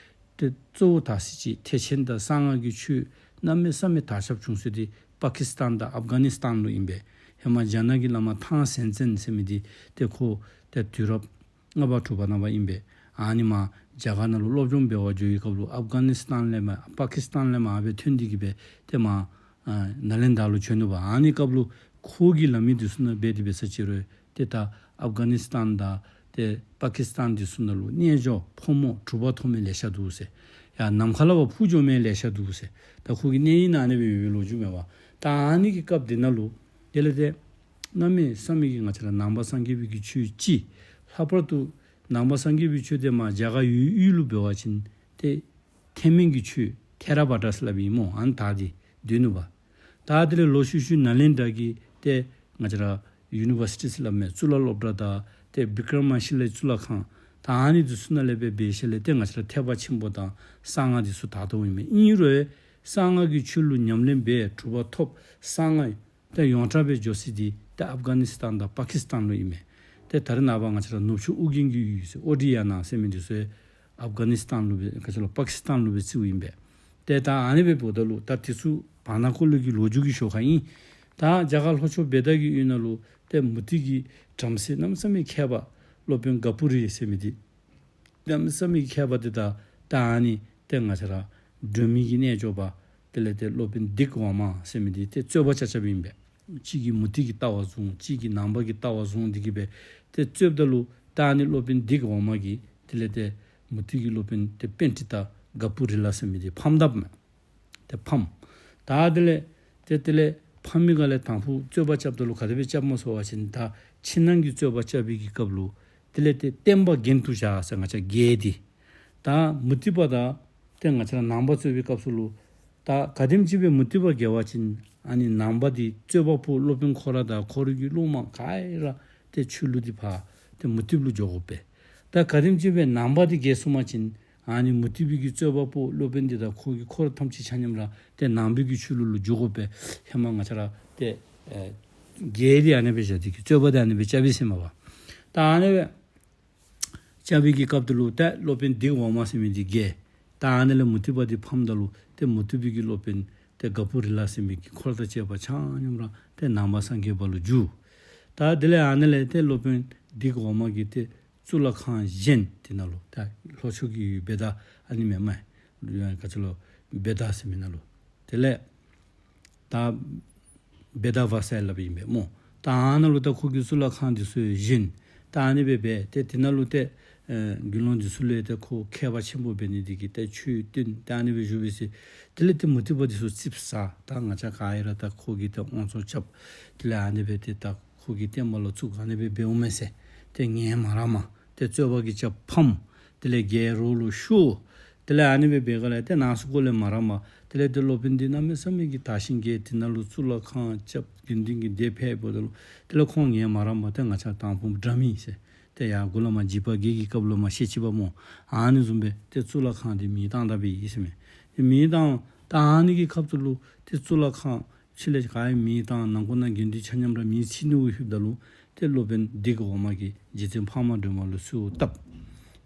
ཏེ་གཙོ་བོ་དར་ས་ཅིག་ཐེག་ཆེན་དང་གསང་སྔགས་ཀྱི་ཆོས་གནམ་མེད་ས་མེད་དར་ཁྱབ་བྱུང་ས་འདི་པ་ཀི་སི་ཏཱན་དང་ཨབ་གྷ་ནི་སི་ཏཱན་ལུ་ཨིན་པས། ཧེ་མ་རྒྱ་ནག་གི་བླ་མ་ཐང་སན་ཙན་ཟེར་མི་འདི་ཏེ་ཁོ་ཏེ་དུས་རབས་ལྔ་པ་དྲུག་པ་ནང་པ་ཨིན་པས། ཨ་ནི་མར་རྒྱ་གར་ནང་ལུ་སློབ་སྦྱོང་འབད་བར་འགྱོ་བའི་སྐབས་ལུ་ཨབ་གྷ་ནི་སི་ཏཱན་ལས་མར་པ་ཀི་སི་ཏཱན་ལས་མར་སྦེ་ཐོན་ཏེ་གིས་སྦེ་ཏེ་མར་ཨ་ནཱ་ལེནྡྲ་ལུ་བྱོན་ནུག་པ། ཨ་ནི་སྐབས་ལུ་ཁོ་གིས་སླབ་མི་འདི་ཚུ་ནང་འབད་དེ་འབད་ས་ཅིག་རུང་ཏེ་ད་ཨབ་གྷ་ནི་སི་ཏཱན་དང་ཏེ་པ་ཀི་སི་ཏཱན་འདི་ཚུ་ནང་ལུ་རྣལ་འབྱོར་ཕོ་མོ་གྲུབ་པ་ཐོབ་མི་ལེ་ཤ་འདུག་ཟེར། ཡར་ནམ་མཁའ་ལས་ཕར་འཕུར་འགྱོ་མི་ལེ་ཤ་འདུག་ཟེར། ད་ཁོ་གི་གནས་ཡིག་ནང་ཨ་ནི་སྦེ་ཡོད་པའི་ལོ་རྒྱུས་མས་པ། ད་ཨ་ནི་གི་སྐབས་འདི་ནང་ལུ་དེ་ལས་ཏེ་གནམ་མེད་ས་མེད་ཀྱི་ང་བཅས་ར་ནང་པ་སངས་རྒྱས་པའི་གི་ཆོས་ཅིག། ལྷག་པར་དུ་ནང་པ་སངས་རྒྱས་པའི་ཆོས་འདི་མར་རྒྱ་གར་ཡུལ་དབུས་ལུ་འབད་བ་ཅིན་ཏེ་ཐེག་དམན་གྱི་ཆོས་ཐེ་ར་བྷ་དྲ་ཟེར་སླབ་ཨིན་སྨོ། ཨ་ནི་དར་ཏེ་སྡོད་ནུག་པ། ད་དེ་ལས་ལོག་ཤུལ་ཤུལ་ནཱ་ལེནྡྲ་གི་ཏེ་ང་བཅས་ར་ཡུ་ནི་བར་སི་ཊི་ཟེར་སླབ་མི་གཙུག་ལག་སློབ་གྲྭ་དང་ཏེ་བི་ཀྲ་མ་ཤི་ལའི་གཙུག་ལག་ཁང་ད་ཨ་ནི་འདི་ཚུ་ནང་ལས་སྦེ་འབད་ཞིནམ་ལས་ཏེ་ང་བཅས་ར་ཐེག་པ་ཆེན་པོ་དང་གསང་སྔགས་འདི་ཚུ་དར་དོ་ཨིན་མས། ཨིན་རུང་གསང་སྔགས་ཀྱི་ཆོས་ལུ་ཉམས་ལེན་འབད་གྲུབ་པ་ཐོབ་གསང་སྔགས་ཏེ་ཡོངས་གྲགས་སྦེ་འགྱོ་ས་འདི་ཏེ་ཨབ་གྷ་ནི་སི་ཏཱན་དང་པ་ཀི་སི་ཏཱན་ལུ་ཨིན་མས། ཏེ་ད་རེས་ནངས་པ་ང་བཅས་ར་ནུབ་ཕྱོགས་ཨོ་རྒྱན་གྱི་ཡུལ་ཟེར་ཨོ་ཌི་ཡ་ན་ཟེར་མི་འདི་ཚུ་ཨབ་གྷ་ནི་སི་ཏཱན་ལུ་སྦེ་ག་ཅི་ལོ་པ་ཀི་སི་ཏཱན་ལུ་སྦེ་བརྩིཝ་ཨིན་པས། ཏེ་ད་ཨ་ནི་སྦེ་འབདཝ་ད་ལུ་ད་དེ་ཚུ་བར་ན་འཁོད་ལུ་གི་ལོ་རྒྱུས་ཀྱི་ཤོག་ཁ་ཨིན། ད་རྒྱ་གར་ལྷོ་ཕྱོགས་བེ་ད་གི་ཡུལ་ནང་ལུ་ཏེ་མུ་སྟེགས་ཀྱི་བྲམ་ཟེ་གནམ་མེད་ས་མེད་མཁས་པ་སློབ་དཔོན་ག་པུ་རི་ཟེར་མི་འདི་གནམ་མེད་ས་མེད་མཁས་པ་འདི་དང་ད་ཨ་ནི་ཏེ་ང་བཅས་ར་སྒྲོལ་མའི་གི་རྣལ་འབྱོར་པ་དེ་ལས་ཏེ་སློབ་དཔོན་དིག་ཝརྨ་ཟེར་མི་འདི་ཏེ་རྩོད་པ་རྐྱབ་རྐྱབ་ཨིན་པས། གཅིག་གིས་མུ་སྟེགས་ཀྱི་ལྟ་བ་བཟུང་གཅིག་གིས་ནང་པ་གི་ལྟ་བ་བཟུང་འདི་གིས་སྦེ་ཏེ་རྩོདཔ་ད་ལུ་ད་ཨ་ནི་སློབ་དཔོན་དིག་ཝརྨ་གིས་དེ་ལས་ཏེ་མུ་སྟེགས་ཀྱི་སློབ་དཔོན་ཏེ་པཎྜི་ཏ་ག་པུ་རི་ལ་ཟེར་མི་འདི་ཕམ་དཔ་མས། ཏེ་ཕམ། ད་དེ་ལས་ཏེ་དེ་ལས་ཕམ་མི་ག་ལས་དང་ཕུ་རྩོད་པ་རྐྱབ་ད་ལུ་ག་དེ་སྦེ་རྐྱབ་མས་ཟེར་བ་ཅིན་ད་ཕྱི་ནང་གི་རྩོད་པ་རྐྱབ་པའི་གི་སྐབས་ལུ་དེ་ལས་ཏེ་བསྟན་པ་གྱེན་དུ་བཞག་ཟེར་ང་བཅས་རྒྱལ་འདི་ད་མུ་སྟེགས་པ་དང་ཏེ་ང་བཅས་ར་ནང་པ་རྩོད་པའི་སྐབས་སུ་ལུ་ད་ག་དེམ་ཅིག་སྦེ་མུ་སྟེགས་པ་རྒྱལ་བ་ཅིན་ཨ་ནི་ནང་པ་འདི་རྩོད་པ་པོ་སློབ་དཔོན་ཁོ་ར་དང་ཁོ་རའི་གི་སློབ་མ་ག་ར་ཏེ་ཆོས་ལུགས་འདི་ཕར་ཏེ་མུ་སྟེགས་ལུ་འགྱོ་དགོ་པས། ད་ག་དེམ་ཅིག་སྦེ་ནང་པ་འདི་རྒྱལ་སོང་པ་ཅིན་ཨ་ནི་མུ་སྟེགས་པའི་གི་རྩོད་པ་པོ་སློབ་དཔོན་འདི་དང་ཁོ་གི་འཁོར་ཐམས་ཅད་ཆ་མཉམ་ར་ཏེ་ནང་པའི་གི་ཆོས་ལུགས་ལུ་འགྱོ་དགོ་པས། ཧེ་མ་ང་བཅས་ར་ཏེ་ཨེ་རྒྱལ་འདི་ཨ་ནི་སྦེ་བཞག་སྟེ་གི་རྩོད་པ་འདི་ཨ་ནི་སྦེ་རྐྱབ་ཨིན་ཟེར་མས་པ། ད་ཨ་ནི་སྦེ་རྐྱབ་པའི་གི་སྐབས་ད་ལུ་ཏེ་སློབ་དཔོན་དིག་ཝརྨ་ཟེར་མི་འདི་རྒྱལ། ད་ཨ་ནི་ལས་མུ་སྟེགས་པ་འདི་ཕམ་ད་ལུ་ཏེ་མུ་སྟེགས་པའི་གི་སློབ་དཔོན་ཏེ་ག་པུ་རི་ལ་ཟེར་མི་གི་འཁོར་དང་བཅས་པ་ཆ་མཉམ་ར་ཏེ་ནང་པ་སངས་རྒྱས་པ་ལུ་འགྱུར། ད་དེ་ལས་ཨ་ནི་ལས་ཏེ་སློབ་དཔོན་དིག་ཝརྨ་གིས་ཏེ་གཙུག་ལག་ཁང་བཞེངས། དེ་ནང་ལུ་ད་ལྷོ་ཕྱོགས་ཀྱི་ཡུལ་བེ་ད་ཨ་ནི་མེན་མས། ག་ཅི་ལོ་བེ་ད་ཟེར་མི་ནང་ལུ་དེ་ལས་ད་བེ་ད་བ་ས་ཡ་སླབ་ཨིན་པས་སྨོ། ད་ཨ་ནཱ་ལུ་ད་ཁོ་གིས་གཙུག་ལག་ཁང་འདི་ཚུ་བཞེངས། ད་ཨ་ནི་སྦེ་འབད་ཏེ་དེ་ནང་ལུ་ཏེ་ཨེ་དགེ་སློང་འདི་ཚུ་ལུ་ཏེ་ཁོ་མཁས་པ་ཆེན་པོ་འབད་ནི་འདི་གིས་ཏེ་ཆོས་སྟོན། ད་ཨ་ནི་སྦེ་བཞུགས་པའི་ཚེ་དེ་ལས་ཏེ་མུ་སྟེགས་པ་འདི་ཚུ་ཙིགཔ་ཟ། ད་ང་བཅས་ག་ར་ད་ཁོ་གིས་ཏེ་དབང་བཙོང་རྐྱབ། དེ་ལས་ཨ་ནི་སྦེ་ཏེ་ད་ཁོ་གི་བསྟན་པ་ལུ་བཙུགས་ཨ་ནི་སྦེ་འབདཝ་མས་ཟེར་ཏེ་ངལ་མ་རངསམ་ཏེ་རྩོད་པ་གིས་རྐྱབ་ཕམ། དེ་ལས་རྒྱལ་རོགས་ལུ་ཤོར། དེ་ལས་ཨ་ནི་སྦེ་འབད་ག་ལས་ཏེ་ནང་སུ་ཁོ་ལས་མ་རངསམ། དེ་ལས་ཏེ་སློབ་དཔོན་འདི་གནམ་མེད་ས་མེད་ཀྱི་དར་ཞིང་རྒྱས། དེ་ནང་ལུ་གཙུག་ལག་ཁང་རྐྱབ། དགེ་འདུན་གྱི་སྡེ་འཕེལ་འབདཝ་ད་ལུ་དེ་ལས་ཁོང་ངལ་མ་རངསམ་ཏེ་ང་བཅས་དང་ཕུ་འདྲ་མི་ཟེར་ཏེ་ཡར་མགུ་ལས་མར་འཇིགས་པ་བརྒྱད་ཀྱི་སྐབས་ལུ་མར་བཤད་ཅི་པ་སྨོ། ཨ་ནི་བཟུམ་སྦེ་ཏེ་གཙུག་ལག་ཁང་འདི་མེ་བཏང་ད་པའི་ཨིན་ཟེར་མས། མེ་བཏང་ད་ཨ་ནི་གི་སྐབས་སུ་ལུ་ཏེ་གཙུག་ལག་ཁང་ཕྱི་ལས་ག་ར་མེ་བཏང་ནང་ཁོག་ནང་དགེ་འདུན་ཆ་མཉམ་ར་མེ་འཚིག་ནི་གུ་ལྷོདཔ་ད་ལུ་ཏེ་སློབ་དཔོན་དིག་ཝརྨ་གིས་རྗེ་བཙུན་འཕགས་མ་སྒྲོལ་མ་ལུ་གསོལཝ་བཏབ་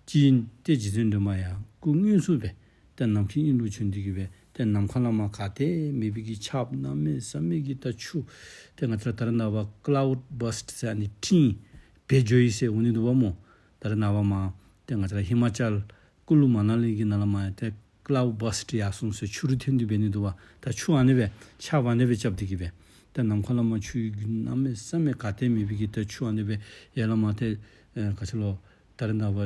ཅི་ཨིན། ཏེ་རྗེ་བཙུན་སྒྲོལ་མ་ཡང་སྐུ་དངོས་སུ་སྦེ་ཏེ་ནམ་མཁའི་དབྱིངས་ལུ་བྱོན་ཏེ་གིས་སྦེ་ཏེ་ནམ་མཁའ་ལས་མར་ག་ཏེ་མེད་པའི་གི་ཆརཔ་གནམ་མེད་ས་མེད་ཀྱི་ད་ཆུ་ཏེ་ང་བཅས་ར་ད་རེས་ནངས་པ་ཀ་ལའུཌ་བར་སིཊ་ཟེར་ཨ་ནི་སྤྲིན་འབལ་འགྱོ་ཡི་ཟེར་འོང་ནི་འདུག་པ་སྨོ། ད་རེས་ནངས་པ་མར་ཏེ་ང་བཅས་ར་ཧི་མ་ཅལ་ཀུ་ལུ་མ་ན་ལི་གི་ནང་ལས་མར་ཏེ་ཀ་ལའུཌ་བཱསཊ་ཡར་སོང་ཟེར་ཆུ་རུད་འཐོན་ཏེ་འབད་ནི་འདུག་པ། ད་ཆུ་ཨ་ནི་སྦེ་ཆརཔ་ཨ་ནི་སྦེ་རྐྱབ་སྟེ་གི་སྦེ་ད་ནམ་མཁའ་ལས་མར་ཆུའི་རྒྱུན་གནམ་མེད་ས་མེད་ག་ཏེ་མེད་པའི་གི་ད་ཆུ་ཨ་ནི་སྦེ་ཡར་ལས་མར་ཏེ་ཨེ་ག་ཅི་ལོ་ད་རེས་ནངས་པ་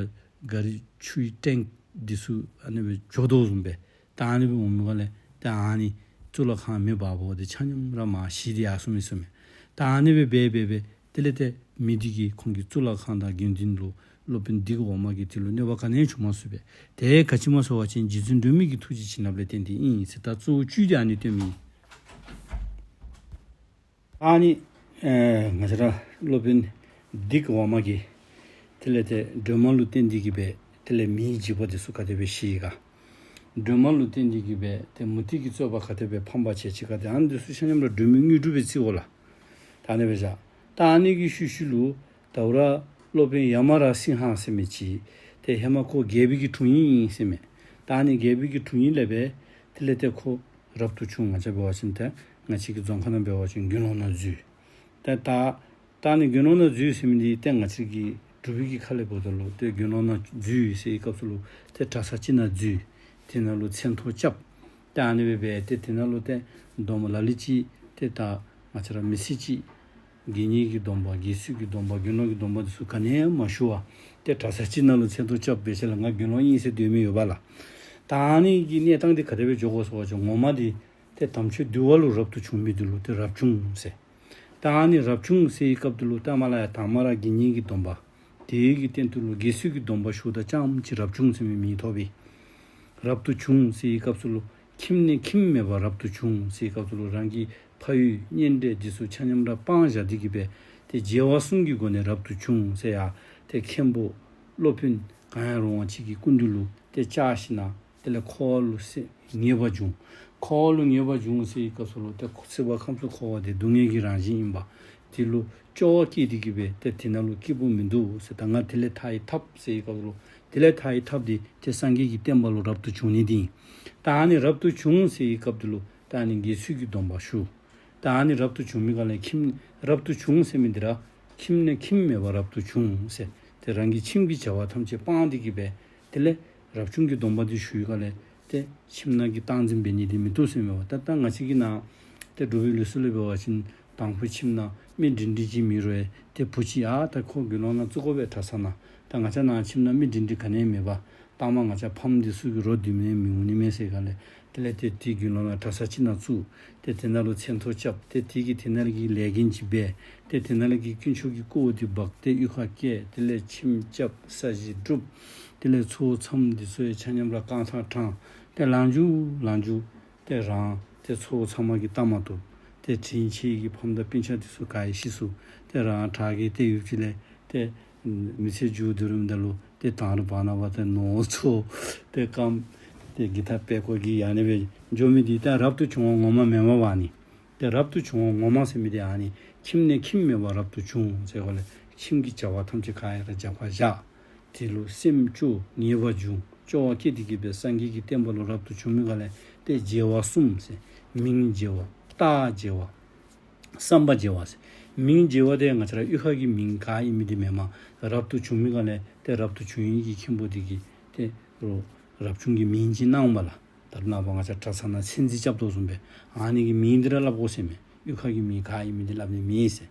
ག་རི་ཆུའི་ཊེངཀ་འདི་ཚུ་ཨ་ནི་སྦེ་འགྱོ་དོ་བཟུམ་སྦེ། ད་ཨ་ནི་སྦེ་འོང་མི་ག་ལས་ད་ཨ་ནི་གཙུག་ལག་ཁང་མེ་འབར་བ་འདི་ཆ་མཉམ་ར་མར་ཞི་སྟེ་ཡར་སོང་མི་ཟེར་མས། ད་ཨ་ནི་སྦེ་འབད་འབད་འབད་དེ་ལས་ཏེ་མི་འདི་གིས་ཁོང་གི་གཙུག་ལག་ཁང་དང་དགེ་འདུན་ལུ་སློབ་དཔོན་སྡིག་འོག་མ་གིས་དེ་ལུ་གནོད་པ་ག་ནི་ཡང་བྱུང་མ་ཚུགས་པས། དེ་ག་ཅི་སྨོ་ཟེར་བ་ཅིན་རྗེ་བཙུན་སྒྲོལ་མའི་གི་ཐུགས་རྗེ་བྱིན་རླབས་ལས་བརྟེན་ཏེ་ཨིན་ཟེར། ད་གཙོ་བོ་བཅུད་འདི་ཨ་ནི་སྟོནམ་ཨིན། ཨ་ནི་ཨེ་ང་བཅས་ར་སློབ་དཔོན་སྡིག་འོག་མ་གིས་དེ་ལས་ཏེ་སྒྲོལ་མ་ལུ་བརྟེན་ཏེ་གི་སྦེ་དེ་ལས་མིའི་འཇིགས་པ་འདི་ཚུ་ག་དེ་སྦེ་ཞི་ཡི་ག། སྒྲོལ་མ་ལུ་བརྟེན་ཏེ་གི་སྦེ་ཏེ་མུ་སྟེགས་ཀྱི་རྩོད་པ་ག་དེ་སྦེ་ཕམ་པར་བྱས་ཅི་ག། ཏེ་ཨ་ནི་འདི་ཚུ་ཆ་མཉམ་ར་སྒྲོལ་མའི་དངོས་གྲུབ་སྦེ་བརྩིཝ་ལགས། ད་ཨ་ནི་སྦེ་བཞག། ད་ཨ་ནི་གི་ཤུལ་ཤུལ་ལུ་ད་རུང་སློབ་དཔོན་ཡ་མ་ར་སིང་ཧ་ཟེར་མི་ཅིག་ཏེ་ཧེ་མ་ཁོ་རྒྱལ་པོའི་གི་དྲུང་ཡིག་ཨིན་ཟེར་མས། ད་ཨ་ནི་རྒྱལ་པོའི་གི་དྲུང་ཡིག་ལས་སྦེ་དེ་ལས་ཏེ་ཁོ་རབ་ཏུ་བྱུང་། ང་བཅས་འབད་བ་ཅིན་ཏེ་ང་བཅས་ཀྱི་རྫོང་ཁ་ནང་འབད་བ་ཅིན་དགེ་སློང་ནང་འཛུལ། ཏེ་ད་ད་ཨ་ནི་དགེ་སློང་ནང་འཛུལ་ཟེར་མི་འདི་ཏེ་ང་བཅས་ཀྱི་འབྲུག་པའི་གི་ཁ་ལས་འབདཝ་ད་ལུ་ཏེ་དགེ་སློང་ནང་འཛུལ་ཟེར་བའི་སྐབས་སུ་ལུ་ཏེ་གྲྭ་ས་ཅིག་ནང་འཛུལ། དེ་ནང་ལུ་མཚན་ཐོ་རྐྱབ། ཏེ་ཨ་ནི་སྦེ་འབད་དེ་དེ་ནང་ལུ་ཏེ་སྡོམ་ལ་ལུ་ཅིག་ཏེ་ད་ང་བཅས་ར་མི་སེར་ཅིག་དགེ་བསྙེན་གྱི་སྡོམ་པ་དགེ་ཚུལ་གྱི་སྡོམ་པ་དགེ་སློང་གི་སྡོམ་པ་འདི་ཚུ་ག་ནི་ཡང་མ་ཞུ་བར་ཏེ་གྲྭ་ས་ཅིག་ནང་ལུ་མཚན་ཐོ་རྐྱབ་སྦེ་ཅིག་ལགས་ང་དགེ་སློང་ཨིན་ཟེར་སྡོད་མི་ཡོདཔ་ལགས། ད་ཨ་ནི་གི་གནས་སྟངས་འདི་ག་དེ་སྦེ་འགྱོ་དགོ་ཟེར་བ་ཅིན་ངོ་མ་འདི་ཏེ་དམ་ཆོས་འདུལ་བ་ལུ་རབ་ཏུ་བྱུང་མི་འདི་ལུ་ཏེ་རབ་བྱུང་ཟེར། ད་ཨ་ནི་རབ་བྱུང་ཟེར་བའི་སྐབས་འདི་ལུ་ད་མ་ལ་ཡ་དང་མ་ར་དགེ་བསྙེན་གྱི་སྡོམ་པ། དེའི་གི་སྟེང་དུ་ལུ་དགེ་ཚུལ་གྱི་སྡོམ་པ་ཞུཝ་ད་རྐྱངམ་ཅིག་རབ་བྱུང་ཟེར་མི་མིང་ཐོབ་པས། རབ་ཏུ་བྱུང་ཟེར་བའི་སྐབས་སུ་ལུ་ཁྱིམ་ནས་ཁྱིམ་མེད་པར་རབ་ཏུ་བྱུང་ཟེར་བའི་སྐབས་སུ་ལུ་རང་གི་ཕ་ཡུལ་གཉེན་འབྲེལ་འདི་ཚུ་ཆ་མཉམ་ར་སྤང་བཞག་སྟེ་གི་སྦེ་ཏེ་བྱེ་བ་གསུམ་གྱི་སྒོ་ནས་རབ་ཏུ་བྱུང་ཟེར་ཡ། ཏེ་མཁན་པོ་སློབ་དཔོན་གང་ཡང་རུང་བ་ཅིག་གི་སྐུ་མདུན་ལུ་ཏེ་བཅར་ཞིནམ་ལས་དེ་ལས་འཁོར་བ་ལུ་སེམས་ངེས་པར་འབྱུང་། འཁོར་བ་ལུ་ངེས་པར་འབྱུང་ཟེར་བའི་སྐབས་སུ་ལུ་ཏེ་སྲིད་པ་ཁམས་གསུམ་འཁོར་བ་འདི་སྡུག་བསྔལ་གྱི་རང་བཞིན་ཨིན་པས། དེ་ལུ་སྐྱོ་བ་སྐྱེས་ཏེ་གི་སྦེ་ཏེ་དེ་ནང་ལུ་སྐྱིད་པོ་མིན་འདུག་ཟེར། ད་ང་དེ་ལས་ཐར་བའི་ཐབས་ཟེར་བའི་སྐབས་སུ་ལུ་དེ་ལས་ཐར་བའི་ཐབས་འདི་ཏེ་སངས་རྒྱས་ཀྱི་བསྟན་པ་ལུ་རབ་ཏུ་བྱུང་ནི་འདི་ཨིན། ད་ཨ་ནི་རབ་ཏུ་བྱུང་ཟེར་བའི་སྐབས་འདི་ལུ་ད་ཨ་ནི་དགེ་ཚུལ་གྱི་སྡོམ་པ་ཞུ། ད་ཨ་ནི་རབ་ཏུ་བྱུང་མི་ག་ལས་ཁྱིམ་རབ་ཏུ་བྱུང་ཟེར་མི་འདི་ར་ཁྱིམ་ནས་ཁྱིམ་མེད་པར་རབ་ཏུ་བྱུང་ཟེར། ཏེ་རང་གི་ཁྱིམ་གྱི་བྱ་བ་ཐམས་ཅད་སྤངས་ཏེ་གི་སྦེ་དེ་ལས་རབ་བྱུང་གི་སྡོམ་པ་འདི་ཞུ་བའི་སྒང་ལས་ཏེ་ཁྱིམ་ནང་གི་སྟངས་འཛིན་འབད་ནི་འདི་མི་བཏུབ་ཟེར་མས་པ། ད་ད་ང་བཅས་ཀྱི་ནང་ཏེ་འབྲུག་པའི་ལུགས་སྲོལ་ལས་འབད་བ་ཅིན་དང་ཕུ་ཁྱིམ་ནང་མི་འབྲིང་འབྲིང་ཅིག་མེད་རུང་ཏེ་བུ་ཅིག་ཨ་ད་ཁོ་དགེ་སློང་ནང་བཙུགས་དགོ་པས་གྲྭ་ས་ནང་། ད་ང་བཅས་ནང་ཁྱིམ་ནང་མི་འབྲིང་འབྲིང་ག་ནི་ཡང་མེད་པ། ད་མ་ང་བཅས་ཕམ་འདི་ཚུ་གི་རོ་བསྡུ་མི་མི་འོང་ནི་མས་ཟེར་སྒང་ལས་དེ་ལས་ཏེ་དེ་དགེ་སློང་ནང་གྲྭ་ས་ཅིག་ནང་བཙུགས། ཏེ་དེ་ནང་ལུ་མཚན་ཐོ་རྐྱབ། ཏེ་དེ་གིས་དེ་ནང་ལས་ཀྱི་ལས་འགན་ཅིག་འབད། ཏེ་དེ་ནང་ལས་ཀྱི་དཀོན་མཆོག་གི་སྐུ་འདི་འབག་སྟེ་གཡུས་ཁར་བསྐྱལ། དེ་ལས་ཁྱིམ་རྐྱབ་ས་གཞི་བསྒྲུབ། དེ་ལས་ཚོགས་མཚམས་འདི་ཚུ་ཡང་ཆ་མཉམ་ར་རྐང་ཐང་དྲངས། ཏེ་ལངས་འགྱོ་ལངས་འགྱོ། ཏེ་རང་ཏེ་ཚོགས་ཚང་མ་གིས་བལྟ་མ་བཏུབ། ཏེ་དྲིན་ཆེ་གི་ཕམ་དང་སྤུན་ཆ་འདི་ཚུ་ག་ཡང་ཤི་སོང་། ཏེ་རང་དྲག་གི་ཏེ་ཡུདཔ་ཅིག་ལས་ཏེ་མི་ཚེ་མཇུག་བསྡུ་རནམ་ད་ལུ་ཏེ་དང་རུ་བར་ན་བ་ཏེ་ནོར་འཚོ་ཏེ་རྐངམ་ཏེ་གི་ཐ་པེ་ཀོ་གི་ཡ་ནི་སྦེ་འགྱོ་མི་འདི་ད་རབ་ཏུ་བྱུང་བ་ངོ་མ་མེན་མས་པ་ནི། ཏེ་རབ་ཏུ་བྱུང་བ་ངོ་མ་ཟེར་མི་འདི་ཨ་ནི་ཁྱིམ་ནས་ཁྱིམ་མེད་པར་རབ་ཏུ་བྱུང་ཟེར་བ་ལས་ཁྱིམ་གྱི་བྱ་བ་ཐམས་ཅད་ག་ཡང་ར་རྒྱབ་ཁར་བཞག། དེ་ལུ་སེམས་སྐྱོ་ངེས་པར་འབྱུང་། སྐྱོ་བ་སྐྱེས་ཏེ་གི་སྦེ་སངས་རྒྱས་ཀྱི་བསྟན་པ་ལུ་རབ་ཏུ་བྱུང་མི་ག་ལས་ཏེ་བྱེ་བ་གསུམ་ཟེར། མིང་བྱེ་བ། རྟགས་བྱེ་བ། བསམ་པ་བྱེ་བ་ཟེར། མིང་བྱེ་བ་དེ་ང་བཅས་ར་གཡུས་ཁ་གི་མིང་ག་ཨིན་མི་འདི་མེན་མས། རབ་ཏུ་བྱུང་མི་ག་ལས་ཏེ་རབ་ཏུ་བྱུང་ཡི་གི་མཁན་པོ་འདི་གིས་ཏེ་རོ་རབ་བྱུང་གི་མིང་ཅིག་གནང་བ་ལགས། ད་རེས་ནངས་པ་ང་བཅས་གྲྭ་ས་ནང་མཚན་རྩིས་རྐྱབ་དོ་བཟུམ་སྦེ་ཨ་ནི་གི་མིང་འདི་ར་སླབ་དགོ་ཟེར་མས། གཡུས་ཁ་གི་མིང་ག་ཨིན་མི་འདི་སླབ་ནི་མེད་ཟེར།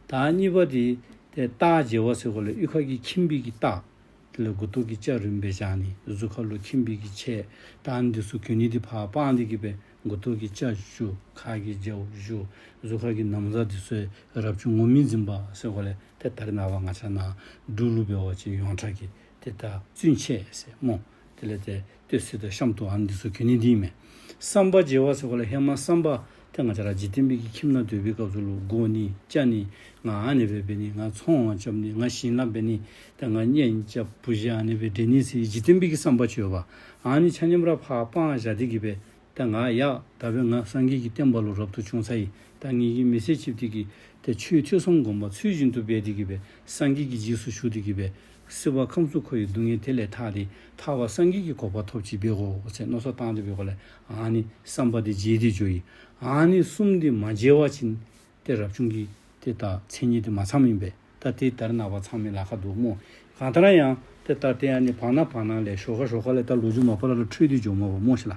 ད་གཉིས་པ་འདི་ཏེ་རྟགས་བྱེ་བ་ཟེར་གོ་ལས་གཡུས་ཁ་གི་ཁྱིམ་པའི་གི་རྟགས། དེ་ལས་མགུ་ཏོ་གི་སྐྱ་རིངམ་སྦེ་བཞག་ནི། གཟུགས་ཁ་ལུ་ཁྱིམ་པའི་གི་ཆས། ད་ཨ་ནི་འདི་ཚུ་གྱོན་ནི་འདི་ཕར་སྤངས་ཏེ་གི་སྦེ་མགུ་ཏོ་གི་སྐྱ་བཞར། ཁ་གི་རྒྱབ་བཞར། གཟུགས་ཁ་གི་ན་བཟའ་འདི་ཚུ་རབ་བྱུང་ངོ་མ་འཛིན་པ་ཟེར་གོ་ལས་ཏེ་ད་རེས་ནངས་པ་ང་བཅས་ནང་འབྲུག་ལུ་འབད་བ་ཅིན་ཡོངས་གྲགས་ཀྱི་ཏེ་ད་བཙུན་ཆས་ཟེར་སྨོ། དེ་ལས་ཏེ་སྟོད་ཚེས་དང་ཤམ་ཐབས་ཨ་ནི་འདི་ཚུ་གྱོན་ནི་འདི་མས། བསམ་པ་བྱེ་བ་ཟེར་གོ་ལས་ཧེ་མ་བསམ་པ་ཏེ་ང་བཅས་ར་འཇིག་རྟེན་པའི་གི་ཁྱིམ་ནང་སྡོད་པའི་སྐབས་སུ་ལུ་དགོ་ནི་རྐྱབ་ནི་ང་ཨ་ནི་སྦེ་འབད་ནི་ང་ཚོང་པ་རྐྱབ་ནི་ང་ཞིང་ལཱ་འབད་ནི་ཏེ་ང་གཉེན་རྐྱབ་བུ་གཞི་ཨ་ནི་སྦེ་འབད་ནི་ཟེར་འཇིག་རྟེན་པའི་གི་བསམ་པ་ཅིག་ཡོདཔ། ཨ་ནི་ཆ་མཉམ་ར་ཕར་སྤང་བཞག་སྟེ་གི་སྦེ་ད་ང་ཡ་ད་འབདན་ང་སངས་རྒྱས་ཀྱི་བསྟན་པ་ལུ་རབ་ཏུ་བྱུང་ཚར་ཡི། ད་ངེ་གི་མི་ཚེ་གཅིག་འདི་གིས་ཏེ་ཆོས་ཐོས་བསམ་སྒོམ་པ་ཚུལ་བཞིན་དུ་འབད་དེ་གི་སྦེ་སངས་རྒྱས་ཀྱི་རྗེས་སུ་ཞུགས་ཏེ་གི་སྦེ་སྲིད་པ་ཁམས་གསུམ་འཁོར་བའི་སྡུག་བསྔལ་དེ་ལས་ཐར་ཏེ་ཐར་པ་སངས་རྒྱས་ཀྱི་གོ་འཕང་ཐོབ་ཅིག་འབད་དགོ་ཟེར་མནོ་བསམ་བཏང་སྟེ་འབད་དགོ་ལས་ཨ་ནི་བསམ་པ་འདི་བརྗེད་དེ་འགྱོ་ཡི། ཨ་ནི་གསུམ་འདི་མ་བརྗེད་པ་ཅིན་ཏེ་རབ་བྱུང་གི་ཏེ་ད་མཚན་ཉིད་འདི་མ་ཚངམ་ཨིན་པས། ད་ཏེ་ད་རེས་ནངས་པ་ཚང་མི་ལཱ་ཁག་འདུག་སྨོ། གང་ལྟར་ཡང་ཏེ་ད་ཏེ་ཨ་ནི་བར་ན་བར་ན་ལས་ཞོར་ཁ་ཞོར་ཁ་ལས་ད་ལོ་རྒྱུས་མ་པ་ལ་ལུ་འཕྲོས་ཏེ་འགྱོཝ་མས་པ་སྨོ་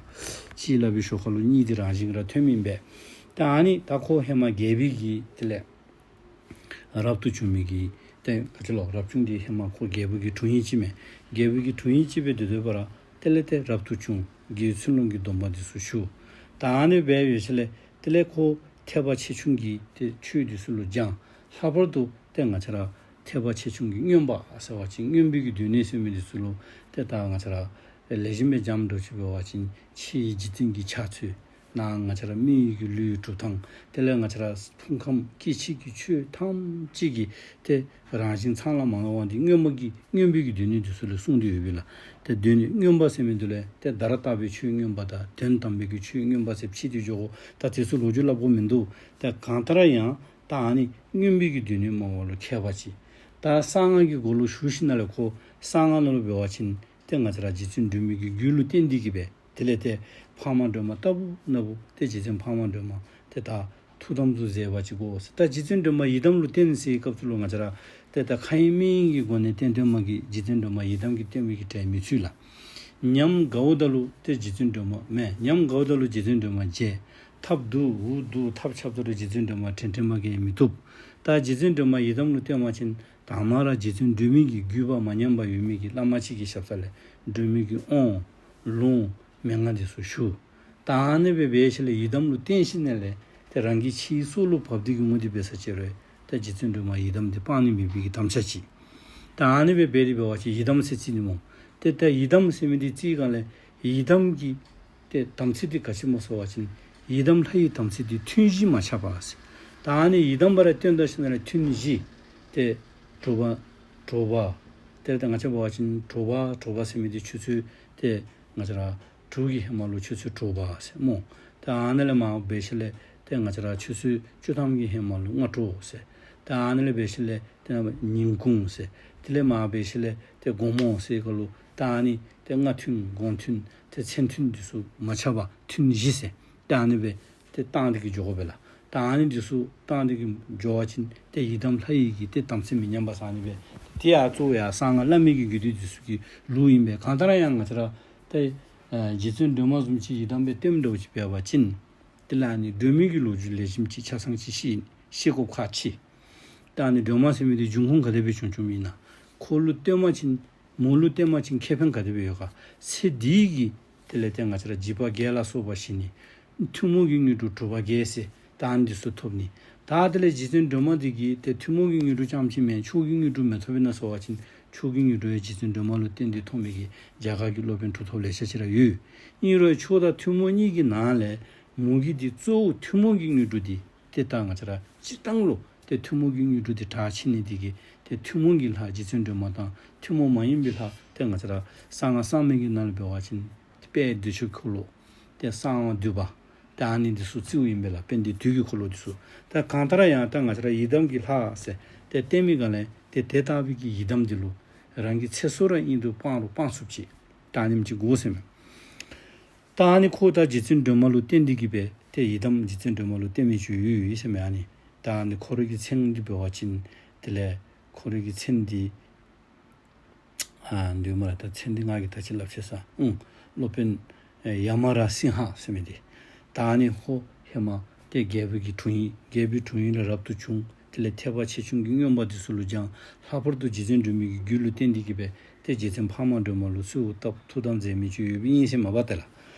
ཤིག་ལགས། གཅིག་སླབ་པའི་ཞོར་ཁ་ལུ་གཉིས་འདི་རང་བཞིན་ར་ཐོནམ་ཨིན་པས། ཏེ་ཨ་ནི་ད་ཁོ་ཧེ་མ་རྒྱལ་པོའི་གི་དེ་ལས་རབ་ཏུ་བྱུང་མི་གི་ཏེ་ག་ཅི་ལོ་རབ་བྱུང་འདི་ཧེ་མ་ཁོ་རྒྱལ་པོའི་གི་དྲུང་ཡིག་ཅིག་མས། རྒྱལ་པོའི་གི་དྲུང་ཡིག་ཅིག་སྦེ་སྡོད་སྡོད་པ་ར་དེ་ལས་ཏེ་རབ་ཏུ་བྱུང་། རྒྱལ་བའི་ཚུལ་སློང་གི་སྡོམ་པ་འདི་ཚུ་ཞུ། ད་ཨ་ནི་སྦེ་ཡོད་ཞིནམ་ལས་དེ་ལས་ཁོ་ཐེག་པ་ཆེ་ཆུང་གི་ཏེ་ཆོས་འདི་ཚུ་ལུ་སྦྱང་། ལྷག་པར་དུ་ཏེ་ང་བཅས་ར་ཐེག་པ་ཆེ་ཆུང་གི་མངོན་པ་ཟེར་བ་ཅིན་མངོན་པའི་གི་སྡེ་སྣོད་ཟེར་མི་འདི་ཚུ་ལུ་ཏེ་ད་ང་བཅས་ར་ལེགས་ཤོམ་སྦེ་སྦྱངམ་འདྲཝ་ཅིག་འབད་བ་ཅིན་ཕྱིའི་འཇིག་རྟེན་གྱི་ཆགས་ཚུལ་ནང་ང་བཅས་ར་མི་ཡི་གི་ལུས་གྲུབ་ཐངས་དེ་ལས་ང་བཅས་ར་ཕུང་ཁམས་སྐྱེ་མཆེད་ཀྱི་ཆོས་ཐམས་ཅད་ཀྱི་ཏེ་རང་བཞིན་ཚང་ལ་མ་ལང་བ་འདི་མངོན་པ་གི་མངོན་པའི་གི་སྡེ་སྣོད་འདི་ཚུ་ལུ་གསུངས་ཏེ་ཡོད་པས་ལགས། ཏེ་སྡེ་སྣོད་མངོན་པ་ཟེར་མི་འདི་ལས་ཏེ་བརྡ་ར་བཏགས་པའི་ཆོས་མངོན་པ་དང་དོན་དམ་པའི་གི་ཆོས་མངོན་པ་ཟེར་ཕྱེ་སྟེ་འགྱོ་དགོ། ད་དེ་ཚུ་ལོ་རྒྱུས་སླབ་དགོཔ་མིན་འདུག། ཏེ་གང་ལྟར་ཡང་ད་ཨ་ནི་མངོན་པའི་གི་སྡེ་སྣོད་སྨྲ་བ་ལུ་མཁས་པ་ཅིག། ད་གསང་སྔགས་ཀྱི་སྒོ་ལུ་ཞུགས་ཞིནམ་ལས་ཁོ་གསང་སྔགས་ནང་ལུ་འབད་བ་ཅིན་ཏེ་ང་བཅས་ར་རྗེ་བཙུན་སྒྲོལ་མའི་གི་རྒྱུད་ལུ་བརྟེན་ཏེ་གིས་སྦེ་དེ་ལས་ཏེ་འཕགས་མ་སྒྲོལ་མ་ལྟ་བུ་ན་བུ་ཏེ་རྗེ་བཙུན་འཕགས་མ་སྒྲོལ་མ་ཏེ་ད་ཐུགས་དམ་ཚུ་མཛད་པ་ཅིག་དགོ་ཟེར། ད་རྗེ་བཙུན་སྒྲོལ་མ་ཡི་དམ་ལུ་བརྟེན་ཟེར་བའི་སྐབས་སུ་ལུ་ང་བཅས་ར་ཏེ་ད་མཁའ་དབྱིངས་མི་དབྱིངས་ཀྱི་སྒོ་ནས་བརྟེན་བརྟེནམ་གིས་རྗེ་བཙུན་སྒྲོལ་མ་ཡི་དམ་གྱིས་བརྟེན་པའི་གི་གྲལ་མི་ཚུད་ལགས། ཉམས་དགའཝ་ད་ལུ་ཏེ་རྗེ་བཙུན་སྒྲོལ་མ་མེན། ཉམས་དགའཝ་ད་ལུ་རྗེ་བཙུན་སྒྲོལ་མ་བརྗེད། ཐབས་སྡུག་འུ་སྡུག་ཐབས་ཆགཔ་ད་ལུ་རྗེ་བཙུན་སྒྲོལ་མ་དྲན་དྲནམ་གིས་མི་བཏུབ། ད་རྗེ་བཙུན་སྒྲོལ་མ་ཡི་དམ་ལུ་བརྟེན་པ་ཅིན་དང་པ་ར་རྗེ་བཙུན་སྒྲོལ་མའི་གི་བརྒྱུད་པ་མ་ཉམས་པ་ཡོད་མི་གི་བླ་མ་ཅིག་གི་ཞབས་ས་ལས་སྒྲོལ་མའི་གི་དབང་ལུང་མན་ངག་འདི་ཚུ་ཞུ། ད་ཨ་ནི་སྦེ་འབད་ཞིནམ་ལས་ཡི་དམ་ལུ་བརྟེན་ཞིནམ་ལས་ཏེ་རང་གི་ཕྱིའི་སྲོག་ལུ་བབས་ཏེ་གིས་འོང་སྟེ་འབད་ས་ཅིག་རུང་ཏེ་རྗེ་བཙུན་སྒྲོལ་མ་ཡི་དམ་འདི་སྤང་ནི་མེད་པའི་གི་དམ་བཅའ་ཅིག། ད་ཨ་ནི་སྦེ་འབད་དེ་འབད་བ་ཅིན་ཡི་དམ་ཟེར་བརྩི་ནི་སྨོ། ཏེ་ད་ཡི་དམ་ཟེར་མི་འདི་བརྩིཝ་ད་ལས་ཡི་དམ་གྱི་ཏེ་དམ་ཚིག་འདི་ག་ཅི་སྨོ་ཟེར་བ་ཅིན་ཡི་དམ་ལྷ་ཡི་དམ་ཚིག་འདི་ཐུན་བཞི་མ་ཆག་པ་ཟེར། ད་ཨ་ནི་ཡི་དམ་སྦེ་ར་བསྟེན་ད་ཞིནམ་ལས་ཐུན་བཞི་ཏེ་དྲོ་པ་དྲོ་པ་ཏེ་ད་ང་བཅས་འབད་བ་ཅིན་དྲོ་པ་དྲོ་པ་ཟེར་མི་འདི་ཆུ་ཚོད་ཏེ་ང་བཅས་ར་དྲུག་གི་ཧེ་མ་ལུ་ཆུ་ཚོད་དྲོ་པ་ཟེར་སྨོ། ད་ཨ་ནི་ལས་མར་འབད་ཞིནམ་ལས་ཏེ་ང་བཅས་ར་ཆུ་ཚོད་བཅུ་ཐམ་གྱི་ཧེ་མ་ལུ་སྔ་དྲོ་ཟེར། ད་ཨ་ནི་ལས་འབད་ཞིནམ་ལས་ཏེ་ཉིན་གུང་ཟེར། དེ་ལས་མར་འབད་ཞིནམ་ལས་ཏེ་དགོང་མོ་ཟེར་ག་ལུ་ད་ཨ་ནི་ཏེ་སྔ་ཐུན་དགོང་ཐུན་ཏེ་མཚན་ཐུན་འདི་ཚུ་མ་ཆག་པར་ཐུན་བཞི་ཟེར། ད་ཨ་ནི་སྦེ་ཏེ་བཏང་སྟེ་གིས་འགྱོ་དགོ་པས་ལགས། ད་ཨ་ནི་འདི་ཚུ་བཏང་སྟེ་གིས་འགྱོ་བ་ཅིན་ཏེ་ཡི་དམ་ལྷ་ཡི་གི་ཏེ་དམ་ཚིག་མི་ཉམས་པ་ཟེར་ཨ་ནི་སྦེ། ཏེ་ཡར་གཙོ་བོ་ཡར་གསང་སྔགས་བླ་མེད་ཀྱི་རྒྱུད་སྡེ་འདི་ཚུ་གི་ལུགས་ཨིན་པས། གང་ལྟར་ཡང་ང་བཅས་ར་ཏེ་ཨ་རྗེ་བཙུན་སྒྲོལ་མ་བཟུམ་ཅིག་ཡི་དམ་སྦེ་བསྟེནམ་འདྲཝ་ཅིག་འབད་བ་ཅིན་དེ་ལས་ཨ་ནི་སྒྲོལ་མའི་གི་ལོ་རྒྱུས་ལེགས་ཤོམ་ཅིག་ཆ་ཚང་ཅིག་ཤེས་ཤེས་དགོཔ་ཁག་ཆེ། ད་ཨ་ནི་སྒྲོལ་མ་ཟེར་མི་འདི་འབྱུང་ཁུངས་ག་དེ་སྦེ་བྱུང་བྱུངམ་ཨིན་ན། ཁོ་ལུ་བསྟེན་པ་ཅིན་མོ་ལུ་བསྟེན་པ་ཅིན་ཁེ་ཕན་ག་དེ་སྦེ་ཡོད་ག། ཚེ་འདི་གི་དེ་ལས་ཏེ་ང་བཅས་ར་འཇིགས་པ་བརྒྱད་ལ་སོགས་པ་ཞི་ནི། ཐུན་མོང་གི་དངོས་གྲུབ་གྲུབ་པ་བརྒྱད་ཟེར་ད་ཨ་ནི་འདི་ཚུ་ཐོབ་ནི། ད་དེ་ལས་རྗེ་བཙུན་སྒྲོལ་མ་འདི་གིས་ཏེ་ཐུན་མོང་གི་དངོས་གྲུབ་རྐྱངམ་ཅིག་མེན་མཆོག་གི་དངོས་གྲུབ་མི་ཐོབ་ཨིན་ན་ཟེར་བ་ཅིན་མཆོག་གི་དངོས་གྲུབ་ཡང་རྗེ་བཙུན་སྒྲོལ་མ་ལུ་བརྟེན་ཏེ་ཐོབ་མི་གི་རྒྱ་གར་གྱི་སློབ་དཔོན་གྲུབ་ཐོབ་ལེ་ཤ་ཅིག་ར་ཡོད། ཨིན་རུང་མཆོག་དང་ཐུན་མོང་གཉིས་ཀྱི་ནང་ལས་མོ་གི་འདི་གཙོ་བོ་ཐུན་མོང་གི་དངོས་གྲུབ་འདི་ཏེ་ད་ང་བཅས་ར་སྤྱིར་བཏང་ལུ་ཏེ་ཐུན་མོང་གི་དངོས་གྲུབ་འདི་གྲགས་ཆེ་ནི་འདི་གིས་ཏེ་ཐུན་མོང་གི་ལྷ་རྗེ་བཙུན་སྒྲོལ་མ་དང་ཐུན་མོང་མ་ཡིན་པའི་ལྷ་ཏེ་ང་བཅས་ར་གསང་སྔགས་གསར་མའི་གི་ནང་ལུ་འབད་བ་ཅིན་དཔལ་བདེ་མཆོག་འཁོར་ལོ་ཏེ་གསང་བ་འདུས་པ་ཏེ་ཨ་ནི་འདི་ཚུ་རྩིཝ་ཨིན་པས་ལགས། དཔལ་ལྡན་དུས་ཀྱི་འཁོར་ལོ་འདི་ཚུ། ད་གང་ལྟར་ཡང་ད་ང་བཅས་ར་ཡི་དམ་གྱི་ལྷ་ཟེར་ཏེ་བསྟེན་མི་ག་ལས་ཏེ་དེ་ལྟ་བུའི་གི་ཡི་དམ་འདི་ལུ་རང་གི་ཚེ་སྲོག་ར་ཨིན་རུང་སྤང་རུང་སྤང་ཚུགསཔ་ཅིག་ད་ཨ་ནེམ་ཅིག་དགོ་ཟེར་མས། ད་ཨ་ནི་ཁོ་ད་རྗེ་བཙུན་སྒྲོལ་མ་ལུ་བརྟེན་ཏེ་གིས་སྦེ་ཏེ་ཡི་དམ་རྗེ་བཙུན་སྒྲོལ་མ་ལུ་བརྟེན་མི་ཅིག་ཡོད་ཡོད་ཟེར་མས། ཨ་ནི་ད་ཨ་ནི་ཁོ་རའི་གི་མཚན་འདི་འབད་བ་ཅིན་དེ་ལས་ཁོ་རའི་གི་མཚན་འདི་ཨ་འདུས་མ་ར་ད་མཚན་འདི་ང་གིས་ད་ཅི་སླབ་ཅི་ས། ཨུང་སློབ་དཔོན་ཡ་མ་ར་སིང་ཧ་ཟེར་མི་འདི་ད་ཨ་ནི་ཁོ་ཧེ་མ་ཏེ་རྒྱལ་པོའི་གི་དྲུང་ཡིག་རྒྱལ་པོའི་དྲུང་ཡིག་ལས་རབ་ཏུ་བྱུང་། དེ་ལས་ཐེག་པ་ཆེ་ཆུང་གི་མངོན་པ་འདི་ཚུ་ལུ་སྦྱང་། ལྷག་པར་དུ་རྗེ་བཙུན་སྒྲོལ་མའི་གི་རྒྱུད་ལུ་བརྟེན་ཏེ་གིས་སྦེ་ཏེ་རྗེ་བཙུན་འཕགས་མ་སྒྲོལ་མ་ལུ་གསོལཝ་བཏབ་ཐུགས་དམ་མཛད་མི་ཅིག་ཡོདཔ་ཨིན་ཟེར་མས་པ་ཏེ་ལགས།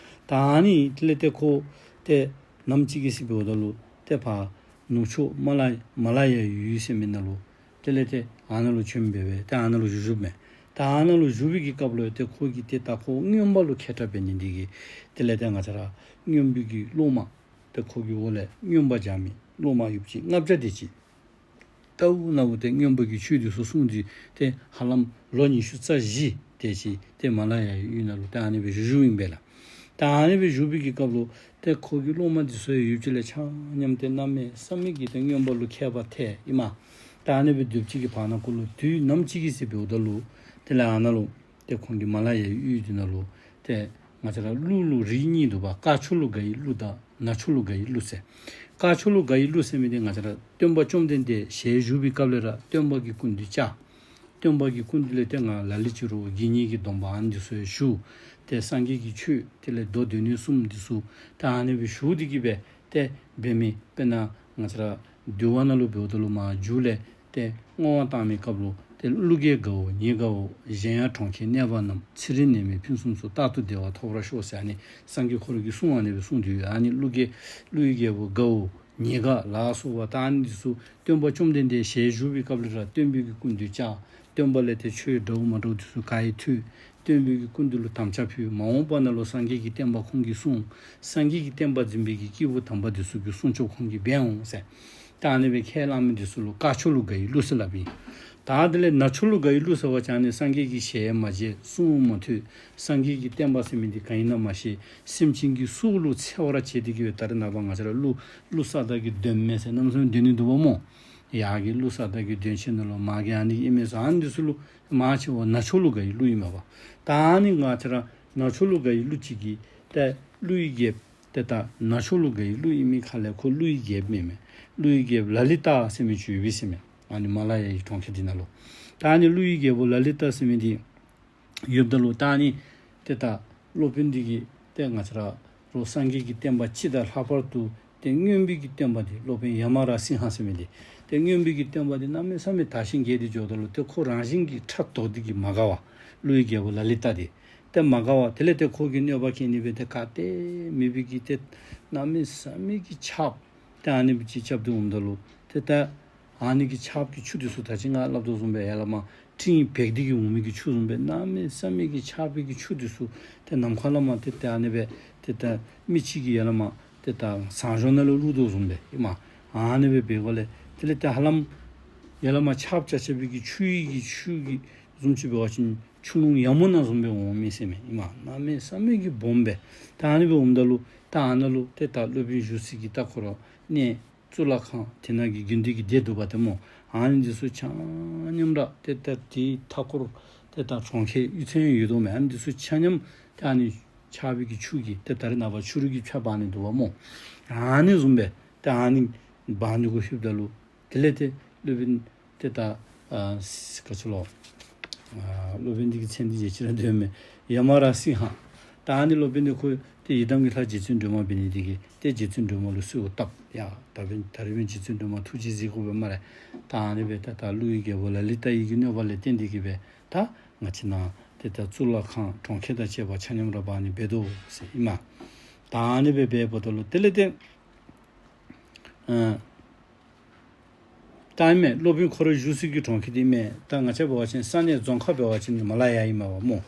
ད་ཨ་ནི་དེ་ལས་ཏེ་ཁོ་ཏེ་ནམ་ཅིག་གི་ཚེ་འབདཝ་ད་ལུ་ཏེ་ཕར་ནུབ་ཕྱོགས་མ་ལ་མ་ལ་ཡའི་ཡུལ་ཟེར་མི་ནང་ལུ་དེ་ལས་ཏེ་ཨ་ནཱ་ལུ་བྱོན་སྦེ་སྦེ་ཏེ་ཨ་ནཱ་ལུ་བཞུགས་བཞུགསཔ་མས། ད་ཨ་ནཱ་ལུ་བཞུགས་པའི་གི་སྐབས་ལུ་ཏེ་ཁོ་གིས་ཏེ་ད་ཁོ་མངོན་པ་ལུ་མཁས་དྲགས་འབད་ནི་འདི་གིས་དེ་ལས་ཏེ་ང་བཅས་ར་མངོན་པའི་གི་སློབ་མ་ཏེ་ཁོ་གི་འོག་ལས་མངོན་པ་སྦྱང་མི་སློབ་མ་ཡོདཔ་ཅིག་ལྔ་བརྒྱ་དེ་ཅིག་ལྟ་བུ་ན་བུ་ཏེ་མངོན་པ་གི་ཆོས་འདི་ཚུ་གསུངས་ཏེ་ཏེ་ཧ་ལམ་ལོ་ཉི་ཤུ་རྩ་བཞི་དེ་ཅིག་ཏེ་མ་ལ་ཡའི་ཡུལ་ནང་ལུ་ཏེ་ཨ་ནི་སྦེ་བཞུགས་བཞུགསཔ་ཨིན་པས་ལགས། ད་ཨ་ནི་སྦེ་བཞུགས་པའི་གི་སྐབས་ལུ་ཏེ་ཁོ་གི་སློབ་མ་འདི་ཚུ་ཡང་ཡུདཔ་ཅིག་ལས་ཆ་མཉམ་ཏེ་གནམ་མེད་ས་མེད་ཀྱི་ཏེ་མངོན་པ་ལུ་མཁས་པ་ཐལ་ཨིན་མས། ད་ཨ་ནི་སྦེ་སྡོདཔ་ཅིག་གི་བར་ན་ཁོ་ལུ་དུས་ནམ་ཅིག་གི་ཚེ་འབདཝ་ད་ལུ་དེ་ལས་ཨ་ནཱ་ལུ་ཏེ་ཁོང་གི་མ་ལ་ཡའི་ཡུལ་འདི་ནང་ལུ་ཏེ་ང་བཅས་ར་ཀླུ་ཀླུ་རིགས་གཉིས་འདུག་པ། དཀར་ཕྱོགས་ལུ་དགའ་བའི་ཀླུ་དང་ནག་ཕྱོགས་ལུ་དགའ་བའི་ཀླུ་ཟེར། དཀར་ཕྱོགས་ལུ་དགའ་བའི་ཀླུ་ཟེར་མི་འདི་ང་བཅས་ར་སྟོན་པ་བཅོམ་ལྡན་འདས་ཞལ་བཞུགས་པའི་སྐབས་ལས་ར་སྟོན་པ་གི་སྐུ་མདུན་བཅར། སྟོན་པ་གི་སྐུ་མདུན་ལས་ཏེ་ང་ལ་ལུ་ཅིག་རུང་དགེ་བསྙེན་གྱི་སྡོམ་པ་ཨ་ནི་འདི་ཚུ་ཡང་ཞུ། ཏེ་སངས་རྒྱས་ཀྱི་ཆོས་དེ་ལས་མདོ་སྡེ་སྣོད་གསུམ་འདི་ཚུ་ད་ཨ་ནི་སྦེ་ཞུ་སྟེ་གི་སྦེ་ཏེ་འབད་མི་དཔེར་ན་ང་བཅས་ར་འདུལ་བ་ནང་ལུ་འབདཝ་ད་ལུ་མར་མཇུག་ལས་ཏེ་བསྔོ་བ་བཏང་མི་སྐབས་ལུ་ཏེ་ཀླུ་རྒྱལ་དགའ་བོ་ཉེ་དགའ་བོ། གཞན་ཡང་གྲོང་ཁྱེར་གནས་པ་རྣམས། ཚེ་རིང་ནད་མེད་ཕུན་སུམ་ཚོགས། རྟག་ཏུ་བདེ་བ་ཐོབ་པར་ཤོག་ཟེར་ཨ་ནི་སངས་རྒྱས་ཁོ་ར་གིས་གསུངས་ཨ་ནི་སྦེ་གསུངས་ཏེ་ཡོད། ཨ་ནི་ཀླུ་རྒྱལ་ཀླུའི་རྒྱལ་པོ་དགའ་བོ་ཉེ་དགའ་ལ་སོགས་པ་ད་ཨ་ནི་འདི་ཚུ་སྟོན་པ་བཅོམ་ལྡན་འདས་ཞལ་བཞུགས་པའི་སྐབས་ལུ་ར་སྟོན་པའི་གི་སྐུ་མདུན་བཅར། སྟོན་པ་ལས་ཏེ་ཆོས་འདྲཝ་མ་འདྲཝ་འདི་ཚུ་ག་ཡེ་ཐོས། སྟོན་པའི་གི་སྐུ་མདུན་ལུ་དམ་བཅའ་ཕུལ། མ་འོངས་པ་ནང་ལུ་སངས་རྒྱས་ཀྱི་བསྟན་པ་ཁོང་གིས་སྲུང་། སངས་རྒྱས་ཀྱི་བསྟན་པ་འཛིན་པའི་གི་སྐྱེས་བུ་དམ་པ་འདི་ཚུ་གིས་སྲུང་སྐྱོབ་ཁོང་གིས་འབད་འོང་ཟེར། ད་ཨ་ནི་སྦེ་ཁས་བླངས་མི་འདི་ཚུ་ལུ་དཀར་ཕྱོགས་ལུ་དགའ་བའི་གླུ་ཟེར་སླབ་ཨིན། ད་དེ་ལས་ནག་ཕྱོགས་ལུ་དགའ་བའི་གླུ་ཟེར་བ་ཅིན་ཨ་ནི་སངས་རྒྱས་ཀྱི་ཞལ་མ་མཇལ། གསུང་མ་ཐོས། སངས་རྒྱས་ཀྱི་བསྟན་པ་ཟེར་མི་འདི་ག་ཨིན་ན་མ་ཤེས། སེམས་ཅན་གྱི་སྲོག་ལུ་འཚེ་བར་བྱེད་དེ་གི་སྦེ་ད་རེས་ནངས་པ་ང་བཅས་ར་ཀླུ་ཀླུ་ས་བདག་གི་གདོན་མེད་ཟེར་གནམ་མེད་ས་མེད་གདོན་ནི་འདུག་པ་སྨོ། ཡར་གྱི་ཀླུ་ས་བདག་གི་གདོན་ཆེན་ནང་ལུ་མར་གྱི་ཨ་ནི་ཨིན་མས་ཟེར་ཨ་ནི་འདི་ཚུ་ལུ་མང་ཆེ་བ་ནག་ཕྱོགས་ལུ་དགའ་བའི་ཀླུ་ཨིན་མས་པ། ད་ཨ་ནི་ང་བཅས་ར་ནག་ཕྱོགས་ལུ་དགའ་བའི་ཀླུ་ཅིག་གིས་ཏེ་ཀླུའི་རྒྱལཔོ་ཏེ་ད་ནག་ཕྱོགས་ལུ་དགའ་བའི་ཀླུ་ཨིན་མི་ཁ་ལས་ཁོ་ཀླུའི་རྒྱལཔོ་མེན་མས། ཀླུའི་རྒྱལཔོ་ལ་ལི་ཏ་ཟེར་མི་ཅིག་ཡོད་པས་ཟེར་མས། ཨ་ནི་མ་ལ་ཡའི་གྲོང་ཁྱེར་འདི་ནང་ལུ། ད་ཨ་ནི་ཀླུའི་རྒྱལ་པོ་ལ་ལི་ཏ་ཟེར་མི་འདི་ཡོདཔ་ད་ལུ་ད་ཨ་ནི་ཏེ་ད་སློབ་དཔོན་འདི་གིས་ཏེ་ང་བཅས་ར་རུང་སངས་རྒྱས་ཀྱི་བསྟན་པ་སྤྱི་དང་ལྷག་པར་དུ་ཏེ་མངོན་པའི་གི་བསྟན་པ་འདི་སློབ་དཔོན་ཡ་མ་ར་སིང་ཧ་ཟེར་མི་འདི་ཏེ་མངོན་པའི་གི་བསྟན་པ་འདི་གནམ་མེད་ས་མེད་དར་ཞིང་རྒྱས་ཏེ་འགྱོཝ་ད་ལུ་ཏེ་ཁོ་རང་བཞིན་གྱིས་ཕྲག་དོག་འདི་གིས་མ་དགའ་བར་ཀླུའི་རྒྱལ་པོ་ལ་ལི་ཏ་འདི་ཏེ་མ་དགའ་བར་དེ་ལས་ཏེ་ཁོ་གིས་གནོད་པ་བཀལ་ནི་སྦེ་ཏེ་ག་ཏེ་མེད་པའི་གི་ཏེ་གནམ་མེད་ས་མེད་ཀྱི་ཆརཔ་ཏེ་ཨ་ནི་སྦེ་ཅིག་རྐྱབ་སྟེ་འོངམ་ད་ལུ་ཏེ་ད་ཨ་ནི་གི་ཆརཔ་གི་ཆུ་འདི་ཚུ་ད་ཅི་ང་སླབ་དོ་བཟུམ་སྦེ་ཡར་ལས་མར་སྤྲིན་འབེགས་ཏེ་གི་འོང་མི་གི་ཆུ་བཟུམ་སྦེ་གནམ་མེད་ས་མེད་ཀྱི་ཆརཔ་གི་ཆུ་འདི་ཚུ་ཏེ་ནམ་མཁའ་ལས་མར་ཏེ་ཏེ་ཨ་ནི་སྦེ་ཏེ་ད་མི་ཅིག་གིས་ཡར་ལས་མར་ཏེ་ད་ཟངས་གཞོང་ནང་ལུ་བླུག་དོ་བཟུམ་སྦེ་ཨིན་མས། ཨ་ནི་སྦེ་འབད་དགོ་ལས་དེ་ལས་ཏེ་ཧ་ལམ་ཡར་ལས་མར་ཆརཔ་རྐྱབ་རྐྱབ་པའི་གི་ཆུ་ཡི་གི་ཆུ་གི་བཟུམ་ཅིག་འབད་བ་ཅིན་ཆུ་ཀླུང་ཡ་མུ་ན་བཟུམ་སྦེ་འོང་མི་ཟེར་མས་ཨིན་མས། གནམ་མེད་ས་མེད་ཀྱི་སྦོམ་སྦེ། ད་ཨ་ནི་སྦེ་འོངམ་ད་ལུ་ད་ཨ་ནཱ་ལུ་ཏེ་ད་སློབ་དཔོན་བཞུགས་སའི་གི་ད་ཁོ་ར་གནས་གཙུག་ལག་ཁང་དེ་ནང་གི་དགེ་འདུན་གྱི་སྡེ་འདུག་པ་ཏེ་སྨོ། ཨ་ནི་འདི་ཚུ་ཆ་མཉམ་ར་ཏེ་ད་དེའི་མཐའ་འཁོར་ཏེ་ད་གྲོང་ཁྱེར་གཡུས་ཚན་ཡོད་དོ་མས། ཨ་ནི་འདི་ཚུ་ཆ་མཉམ་ཏེ་ཨ་ནི་ཆརཔ་གི་ཆུ་གིས་ཏེ་ད་རེས་ནངས་པ་ཆུ་རུད་ཀྱིས་ཕྱགས་འབག་ནི་འདུག་པ་སྨོ། ཨ་ནི་བཟུམ་སྦེ་ཏེ་ཨ་ནི་འབག་ནི་གུ་ལྷོདཔ་ད་ལུ་དེ་ལས་ཏེ་སློབ་དཔོན་ཏེ་ད་ཨ་ག་ཅི་ལོ། ཨ་སློབ་དཔོན་འདི་གི་མཚན་འདི་བརྗེད་ཅི་ར་སྡོད་མས། ཡ་མ་ར་སིང་ཧ། ད་ཨ་ནི་སློབ་དཔོན་འདི་ཁོ་ཏེ་ཡི་དམ་གྱི་ལྷ་རྗེ་བཙུན་སྒྲོལ་མ་འབད་ནི་འདི་གིས་ཏེ་རྗེ་བཙུན་སྒྲོལ་མ་ལུ་གསོལཝ་བཏབ། ཡ་ད་འབདན་ད་རེས་འབདན་རྗེ་བཙུན་སྒྲོལ་མ་ཐུགས་རྗེ་གཟིགས་དགོ་པས་སྨ་རེ། ད་ཨ་ནི་སྦེ་ད་ད་ཀླུའི་རྒྱལ་པོ་ལ་ལི་ཏ་ཡི་གི་གནོད་པ་ལས་བརྟེན་ཏེ་གི་སྦེ་ད་ང་བཅས་ནཱ་ཏེ་ད་གཙུག་ལག་ཁང་གྲོང་ཁྱེར་དང་བཅས་པ་ཆ་མཉམ་ར་འབག་ནི་འབད་དོ་ཟེར་ཨིན་མས། ད་ཨ་ནི་སྦེ་འབདཝ་ད་ལུ་དེ་ལས་ཏེ་ཨ་ད་ཨིན་མས། སློབ་དཔོན་ཁོ་ར་བཞུགས་སའི་གི་གྲོང་ཁྱེར་འདི་ཨིན་མས། ད་ང་བཅས་འབད་བ་ཅིན་ས་གནས་རྫོང་ཁག་འབད་བ་ཅིན་མ་ལ་ཡ་ཨིན་མས་པ་སྨོ།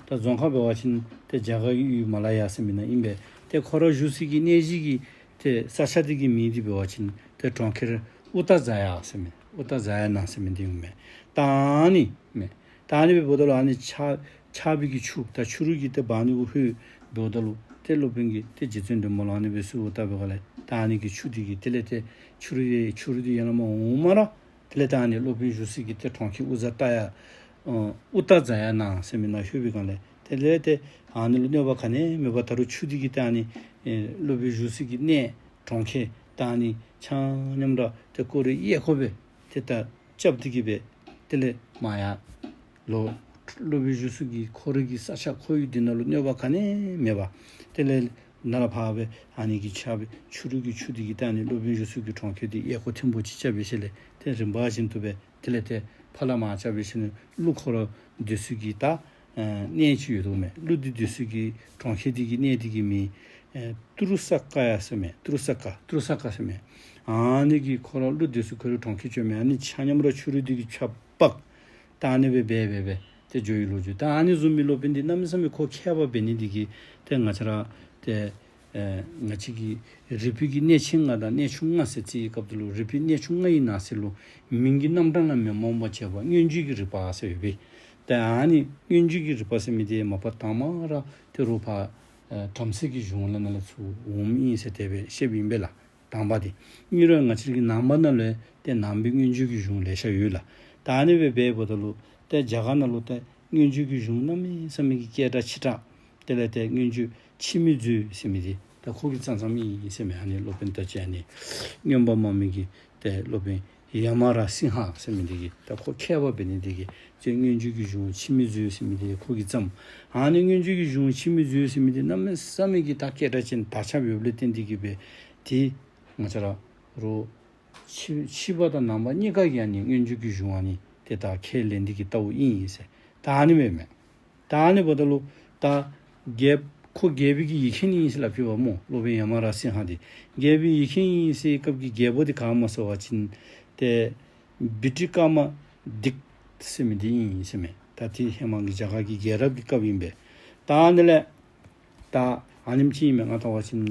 ད་རྫོང་ཁག་འབད་བ་ཅིན་ཏེ་རྒྱ་གར་གྱི་ཡུལ་མ་ལ་ཡ་ཟེར་མི་ནང་ཨིན་པས། ཏེ་ཁོ་ར་བཞུགས་སའི་གི་གནས་གཞི་གི་ཏེ་ས་ཆ་འདི་གི་མིང་འདི་འབད་བ་ཅིན་ཏེ་གྲོང་ཁྱེར་ཨུ་ཏ་ཛ་ཡ་ཟེར་མི་ཨུ་ཏ་ཛ་ཡ་ན་ཟེར་མི་འདི་ཨིན་མས། ད་ཨ་ནི་ཨིན་མས། ད་ཨ་ནི་སྦེ་འབདཝ་ད་ལུ་ཨ་ནི་ཆརཔ་ཆརཔ་གི་ཆུ་ད་ཆུ་རུད་ཀྱིས་ཏེ་འབག་ནི་གུ་ལྷོད་འབདཝ་ད་ལུ་ཏེ་སློབ་དཔོན་གྱིས་ཏེ་རྗེ་བཙུན་སྒྲོལ་མ་ལུ་ཨ་ནི་སྦེ་གསོལཝ་བཏབ་པའི་སྒང་ལས་ད་ཨ་ནི་གི་ཆུ་འདི་གིས་དེ་ལས་ཏེ་ཆུ་རུད་ཆུ་རུད་འདི་ཡར་ལས་མར་འོངམ་ར་དེ་ལས་ད་ཨ་ནི་སློབ་དཔོན་བཞུགས་སའི་གི་ཏེ་གྲོང་ཁྱེར་ཨུ་ཛ་ཏ་ཡ་ཨ་ཨུ་ཏ་ཛ་ཡ་ན་ཟེར་མི་ནང་ལྷོད་པའི་སྒང་ལས་དེ་ལས་ཏེ་ཨ་ནི་ལུ་གནོད་པ་ག་ནི་མེད་པར་ད་རུང་ཆུ་འདི་གིས་ད་ཨ་ནི་ཨེ་སློབ་དཔོན་བཞུགས་སའི་གི་གནས་གྲོང་ཁྱེར་ད་ཨ་ནི་ཆ་མཉམ་ར་ཏེ་བསྐོར་རེ་གཡས་སྐོར་སྦེ་ཏེ་ད་རྐྱབ་སྟེ་གི་སྦེ་དེ་ལས་མར་ཡར་ལོག་སློབ་དཔོན་བཞུགས་སའི་གི་ཁོ་རའི་གི་ས་ཆ་ཁོར་ཡུག་འདི་ནང་ལུ་གནོད་པ་ག་ནི་མེད་པར་དེ་ལས་ནཱ་ལས་ཕར་སྦེ་ཨ་ནི་གི་ཆརཔ་ཆུ་རུད་ཀྱི་ཆུ་འདི་གིས་ད་ཨ་ནི་སློབ་དཔོན་བཞུགས་སའི་གི་གྲོང་ཁྱེར་འདི་གཡས་སྐོར་ཐེངས་པོ་ཅིག་རྐྱབ་པའི་ཤུལ་ལས་ཏེ་རིམ་པ་བཞིན་དུ་སྦེ་དེ་ལས་ཏེ་ཕར་ལས་མར་རྐྱབ་པའི་ཤུལ་ལས་ཀླུ་ཁོ་ར་སྡོད་སའི་གི་ད་ཨ་གནས་ཅིག་ཡོད་དོ་མས། ཀླུ་འདི་སྡོད་སའི་གི་གྲོང་ཁྱེར་འདི་གི་གནས་འདི་གི་མིང་ཨེ་ཏུ་རུ་ས་ཀ་ཡ་ཟེར་མས། ཏུ་རུ་ས་ཀ་ཏུ་རུ་ས་ཀ་ཟེར་མས། ཨ་ནི་གི་ཁོ་ར་ཀླུ་སྡོད་སའི་ཁོ་རའི་གྲོང་ཁྱེར་ཅིག་ཡོད་མས། ཨ་ནི་ཆ་མཉམ་ར་ཆུ་རུད་འདི་གིས་ཕྱགས་འབག། ད་ཨ་ནི་སྦེ་འབད་འབད་འབད་ཏེ་འགྱོ་ཡི་ལོ་རྒྱུས། ད་ཨ་ནི་བཟུམ་མའི་སློབ་དཔོན་འདི་གནམ་མེད་ས་མེད་ཁོ་མཁས་པ་འབད་ནི་འདི་གིས་ཏེ་ང་བཅས་ར་ཏེ་ཨེ་ང་བཅས་ཀྱི་རིག་པའི་གི་གནས་ཆེན་ལྔ་དང་གནས་ཆུང་ལྔ་ཟེར་རྩིས་པའི་སྐབས་དེ་ལུ་རིག་པའི་གནས་ཆུང་ལྔ་ཡི་ནང་གསེས་ལུ་མིང་གི་རྣམ་གྲངས་ལ་མི་རྨོངས་པར་བྱེད་པ་མངོན་བརྗོད་ཀྱི་རིག་པ་ཟེར་ཡོད་པས། ཏེ་ཨ་ནི་མངོན་བརྗོད་ཀྱི་རིག་པ་ཟེར་མི་འདི་མ་པ་དང་པ་ར་ཏེ་རུང་ཕར་ཨེ་བྲམ་ཟེ་གི་གཞུང་ལས་ནཱ་ལས་ཚུར་འོངམ་ཨིན་ཟེར་དེ་སྦེ་བཤདཔ་ཨིན་པས་ལགས། དང་པ་འདི། གཉིས་པ་ང་བཅས་ཀྱི་ནང་པ་ནང་ལུ་ཡང་ཏེ་ནང་པའི་མངོན་བརྗོད་ཀྱི་གཞུང་ལེ་ཤ་ཡོད་ལགས། ད་ཨ་ནི་སྦེ་འབདཝ་ད་ལུ་ཏེ་རྒྱ་གར་ནང་ལུ་ཏེ་མངོན་བརྗོད་ཀྱི་གཞུང་གནམ་མེད་ས་མེད་ཀྱི་སྐད་གྲགས་ཆེ་དྲགས། དེ་ལས་ཏེ་མངོན་བརྗོད་འཆི་མེད་མཛོད་ཟེར་མི་འདི་ད་ཁོ་གིས་བརྩམས་བརྩམསམ་ཨིན་ཟེར་མས། ཨ་ནི་སློབ་དཔོན་ད་ཅི་ཨ་ནི་མངོན་པ་མ་མི་གི་ཏེ་སློབ་དཔོན་ ཡ་མ་ར་སིང་ཧ་ཟེར་མི་འདི་གིས་ད་ཁོ་མཁས་པ་འབད་ནི་འདི་གིས་ཏེ་མངོན་བརྗོད་ཀྱི་གཞུང་འཆི་མེད་མཛོད་ཟེར་མི་འདི་ཁོ་གིས་བརྩམས། ཨ་ནི་མངོན་བརྗོད་ཀྱི་གཞུང་འཆི་མེད་མཛོད་ཟེར་མི་འདི་གནམ་མེད་ས་མེད་ཀྱི་ད་སྐད་གྲགས་ཅན་དར་ཁྱབ་ཡོདཔ་ལས་བརྟེན་འདི་གིས་སྦེ་ཏེ་ང་བཅས་ར་རུང་ཕྱི་ཕྱི་པ་དང་ནང་པ་གཉིས་ཀ་གིས་ཨ་ནི་མངོན་བརྗོད་ཀྱི་གཞུང་ཨ་ནི་ཏེ་ད་ཁས་ལེན་འདི་གིས་བལྟཝ་ཨིན་ཟེར། ད་ཨ་ནི་སྦེ་མས། ད་ཨ་ནི་འབདཝ་ད་ལུ་ད་རྒྱལ་ཁོ་རྒྱལ་པོའི་གི་ཡིག་མཁན་ཨིན་ཟེར་སླབ་ཅི་པ་སྨོ། སློབ་དཔོན་ཡ་མ་ར་སིང་ཧ་འདི་རྒྱལ་པོའི་ཡིག་མཁན་ཨིན་ཟེར་སྐབས་ཀྱི་རྒྱལ་པོ་འདི་ག་སྨོ་ཟེར་བ་ཅིན་ཏེ་བི་ཊི་ཀ་མ་དིག་ཟེར་མི་འདི་ཨིན་ཟེར་མས། ད་ཏེ་ཧེ་མ་གི་རྒྱ་གར་གྱི་རྒྱལ་རབས་ཀྱི་སྐབས་ཨིན་པས། ད་ཨ་ནི་ལས་ད་ཨ་ནེམ་ཅིག་ཨིན་མས། ང་བལྟ་བ་ཅིན་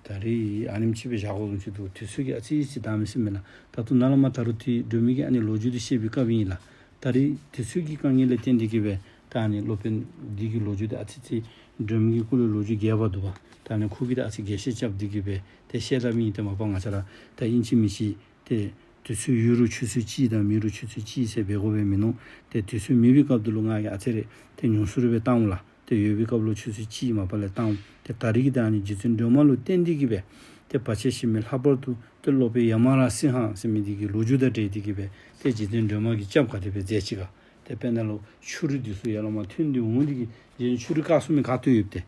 ད་རིས་ཨ་ནེམ་ཅིག་སྦེ་བཞག་དགོ་བཟུམ་ཅིག་འདུག། དུས་ཚོད་ཀྱིས་ཨ་ཙི་ཅིག་འདང་མི་ཟེར་མས་ལགས། ད་ལྟོ་ནཱ་ལས་མར་ད་རུང་ཏེ་སྒྲོལ་མའི་གི་ཨ་ནི་ལོ་རྒྱུས་འདི་བཤད་པའི་སྐབས་ཨིན་ལགས། ད་རིས་དུས་ཚོད་ཀྱི་དཀའ་ངལ་ལས་བརྟེན་འདི་གིས་སྦེ་ད་ཨ་ནི་སློབ་དཔོན་འདི་གི་ལོ་རྒྱུས་འདི་ཨ་ཙི་ཅིག་སྒྲོལ་མའི་གི་སྐོར་ལས་ལོ་རྒྱུས་རྒྱས་པ་འདུག་པ། ད་ཨ་ནི་ཁོ་གིས་ད་ཨ་ཙི་རྒྱས་བཤད་རྐྱབ་འདི་གིས་སྦེ་ཏེ་བཤད་ད་མི་ཨིན། ཏེ་མ་པ་ང་བཅས་ར་ད་ཨིན་ཅི་མིན་ཅི་ཏེ་དུས་ཚོད་ཡོད་རུང་ཆུ་ཚོད་གཅིག་དང་མེད་རུང་ཆུ་ཚོད་གཅིག་ཟེར་འབད་དགོ་པའི་མིན་ནུག། ཏེ་དུས་ཚོད་མེད་པའི་སྐབས་འདི་ལུ་ང་གིས་ཨ་ཙི་རེ་ཏེ་ཉུང་སུ་རེ་སྦེ་བཏངམ་ལགས། ཏེ་ཡོད་པའི་སྐབས་ལུ་ཆུ་ཚོད་གཅིག་མ་པ་ལས་བཏང་། ཏེ་ད་རིས་ཀྱི་ད་ཨ་ནི་རྗེ་བཙུན་སྒྲོལ་མ་ལུ་བརྟེན་འདི་གིས་སྦེ་ཏེ་བར་ཆད་ཞི་མི་ལྷག་པར་དུ་ཏེ་སློབ་དཔོན་ཡ་མ་ར་སིང་ཧ་ཟེར་མི་འདི་གི་ལོ་རྒྱུས་དང་འབྲེལ་འདི་གིས་སྦེ་ཏེ་རྗེ་བཙུན་སྒྲོལ་མ་གིས་སྐྱབས་ག་དེ་སྦེ་མཛད་ཅི་ག། ཏེ་དཔེར་ན་ལུ་ཆུ་རུད་འདི་ཚུ་ཡར་ལས་མར་ཐོན་འདི་འོང་འདི་གིས་རྗེ་ཆུ་རུད་བཀག་ཚུགས་མི་ག་ཏེ་ཡོདཔ་ཏེ།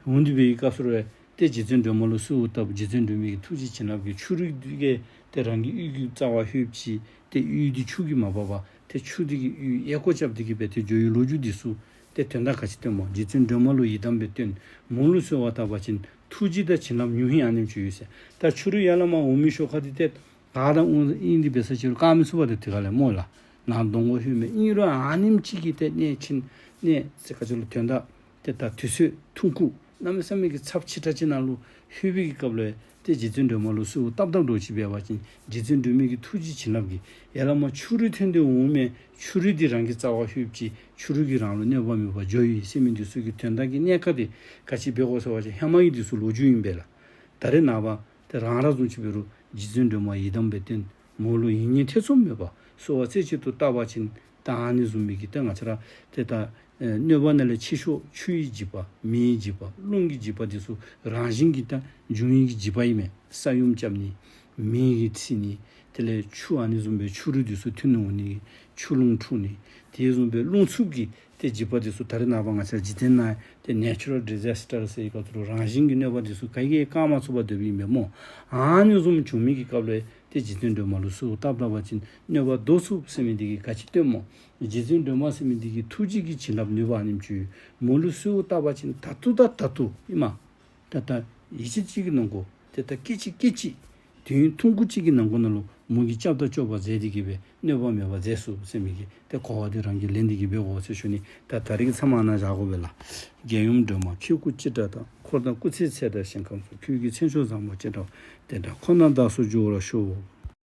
འོང་འདི་སྦེ་བཀག་ཚུགས་རུང་ཏེ་རྗེ་བཙུན་སྒྲོལ་མ་ལུ་གསོལཝ་བཏབ། རྗེ་བཙུན་སྒྲོལ་མའི་གི་ཐུགས་རྗེ་བྱིན་རླབས་ཀྱིས་ཆུ་རུད་འདི་གིས་ཏེ་རང་གི་གཡུས་ཀྱི་རྩ་བར་ལྷོདཔ་ཅིག་ཏེ་གཡུས་འདི་ཆུ་གིས་མ་འབག་པར་ཏེ་ཆུ་འདི་གིས་གཡུས་གཡས་སྐོར་རྐྱབ་འདི་གིས་སྦེ་ཏེ་འགྱོ་བའི་ལོ་རྒྱུས་འདི་ཚུ་ཏེ་དོན་དག་ག་ཅི་སྟོནམ་སྨོ། རྗེ་བཙུན་སྒྲོལ་མ་ལུ་ཡི་དམ་སྦེ་བསྟེན། མོ་ལུ་གསོལ་བ་བཏབ་པ་ཅིན་ཐུགས་རྗེ་དང་བྱིན་རླབས་ཉུང་ཧིང་ཨ་ནེམ་ཅིག་ཡོད་ཟེར། ད་ཆུ་རུད་ཡར་ལས་མར་འོང་མི་ཤོ་ཁ་འདི་ཏེ་ག་དང་འོང་ཨིན་འདི་འབད་ས་ཅིག་རུང་བཀག་མི་ཚུགས་པ་ཏེ་དེ་ག་ལས་སྨོ་ལགས། ནང་གདོང་གུ་ལྷོད་མི་ཨིན་རུང་ཨ་ནེམ་ཅིག་གིས་ཏེ་གནས་ཆེན་གནས་ཟེར་ག་ཅི་ལོ་དོན་དག་ཏེ་ད་དུས་ཚོད་ཐུང་ཀུ་གནམ་མེད་ས་མེད་ཀྱི་ཚབས་ཆེ་དྲགས་ཅིག་ནང་ལུ་ལྷོད་པའི་གི་སྐབས་ལུ་ཏེ་རྗེ་བཙུན་སྒྲོལ་མ་ལུ་གསོལཝ་བཏབ་བཏབ་འདྲཝ་ཅིག་འབད་བ་ཅིན་རྗེ་བཙུན་སྒྲོལ་མའི་གི་ཐུགས་རྗེ་བྱིན་རླབས་ཀྱིས་ཡར་ལས་མར་ཆུ་རུད་ཐོན་ཏེ་འོང་མི་ཆུ་རུད་འདི་རང་གི་རྩ་བར་ལྷོདཔ་ཅིག་ཆུ་རུད་ཀྱིས་རང་ལུ་གནོད་པ་མེད་པར་འགྱོ་ཡི་ཟེར་མི་འདི་ཚུ་གི་དོན་དག་གི་གནད་ཁག་འདི་ག་ཅི་འབད་དགོ་ཟེར་བ་ཅིན་ཧེ་མ་གི་འདི་ཚུ་ལོ་རྒྱུས་ཨིན་པས་ལགས། ད་རེས་ནངས་པ་ཏེ་རང་ར་བཟུམ་ཅིག་འབད་རུང་རྗེ་བཙུན་སྒྲོལ་མ་ཡི་དམ་སྦེ་བསྟེན། མོ་ལུ་ཡིད་གཉིས་ཐེ་ཚོམ་མེད་པར་གསོལ་བ་རྩེ་གཅིག་ཏུ་བཏབ་པ་ཅིན་ད་ཨ་ནི་བཟུམ་མའི་གི་ཏེ་ང་བཅས་ར་ཏེ་ད་ཨེ་གནོད་པ་ནང་ལས་ཆེ་ཤོས་ཆུ་ཡི་འཇིགས་པ་མེ་ཡི་འཇིགས་པ་རླུང་གི་འཇིགས་པ་འདི་ཚུ་རང་བཞིན་གྱིས་ད་འབྱུང་བའི་གི་འཇིགས་པ་ཨིན་མས། ས་ཡོམ་རྐྱབ་ནི་མེ་གིས་འཚིག་ནི་དེ་ལས་ཆུ་ཨ་ནི་བཟུམ་སྦེ་ཆུ་རུད་འདི་ཚུ་ཐོན་འོང་ནི་ཆུ་རླུང་འཁྲུགས་ནི་དེ་བཟུམ་སྦེ་རླུང་འཚུབ་ཀྱི་ཏེ་འཇིགས་པ་འདི་ཚུ་ད་རེས་ནངས་པ་ང་བཅས་འཇིག་རྟེན་ནང་ཏེ་ནེ་ཅུ་རཱལ་ཌི་ཛཱས་ཊར་ཟེར་བའི་སྐབས་སུ་རང་བཞིན་གྱི་གནོད་པ་འདི་ཚུ་ག་གིས་བཀག་མ་ཚུགས་པར་སྡོདཔ་ཨིན་པས་སྨོ། ཨ་ནི་བཟུམ་བྱུང་མི་གི་སྐབས་ལུ་ཏེ་རྗེ་བཙུན་སྒྲོལ་མ་ལུ་གསོལཝ་བཏབ་བཏབ་པ་ཅིན་གནོད་པ་བཟློག་ཚུགས་ཟེར་མི་འདི་གིས་ག་ཅི་སྟོནམ་སྨོ། རྗེ་བཙུན་སྒྲོལ་མ་ཟེར་མི་འདི་གི་ཐུགས་རྗེ་གི་བྱིན་རླབས་ནུས་པ་ཨ་ནེམ་ཅིག་ཡོད། མོ་ལུ་གསོལཝ་བཏབ་པ་ཅིན་ད་ལྟོ་ད་ད་ལྟོ་ཨིན་མས། ད་ལྟོ་ཡི་ཅིག་ཅིག་གི་ནང་འཁོད་ཏེ་ད་སྐད་ཅིག་སྐད་ཅིག་དུས་ཡུན་ཐུང་ཀུ་ཅིག་གི་ནང་འཁོད་ནང་ལུ་མོ་གིས་སྐྱབས་དང་སྐྱོབ་པ་མཛད་འདི་གིས་སྦེ་གནོད་པ་མེད་པར་མཛད་ཚུགས་ཟེར་མི་གི་ཏེ་གོ་བ་འདི་རང་གིས་ལེན་འདི་གིས་འབད་དགོ་ཟེར་ཞུ་ནི། ད་ད་རིས་ཀྱི་མཚམས་ཨ་ནཱ་བཞག་དགོ་པས་ལགས། རྒྱལ་ཡུམ་སྒྲོལ་མ་ཁྱེད་སྐུ་ཅི་འདྲ་དང་། འཁོར་དང་སྐུ་ཚེའི་ཚད་དང་ཞིང་ཁམས་སུ། ཁྱོད་ཀྱི་མཚན་མཆོག་བཟང་པོ་ཅི་འདྲ་བ། དེ་འདྲ་ཁོ་ནར་བདག་སོགས་འགྱུར་བར་ཤོག།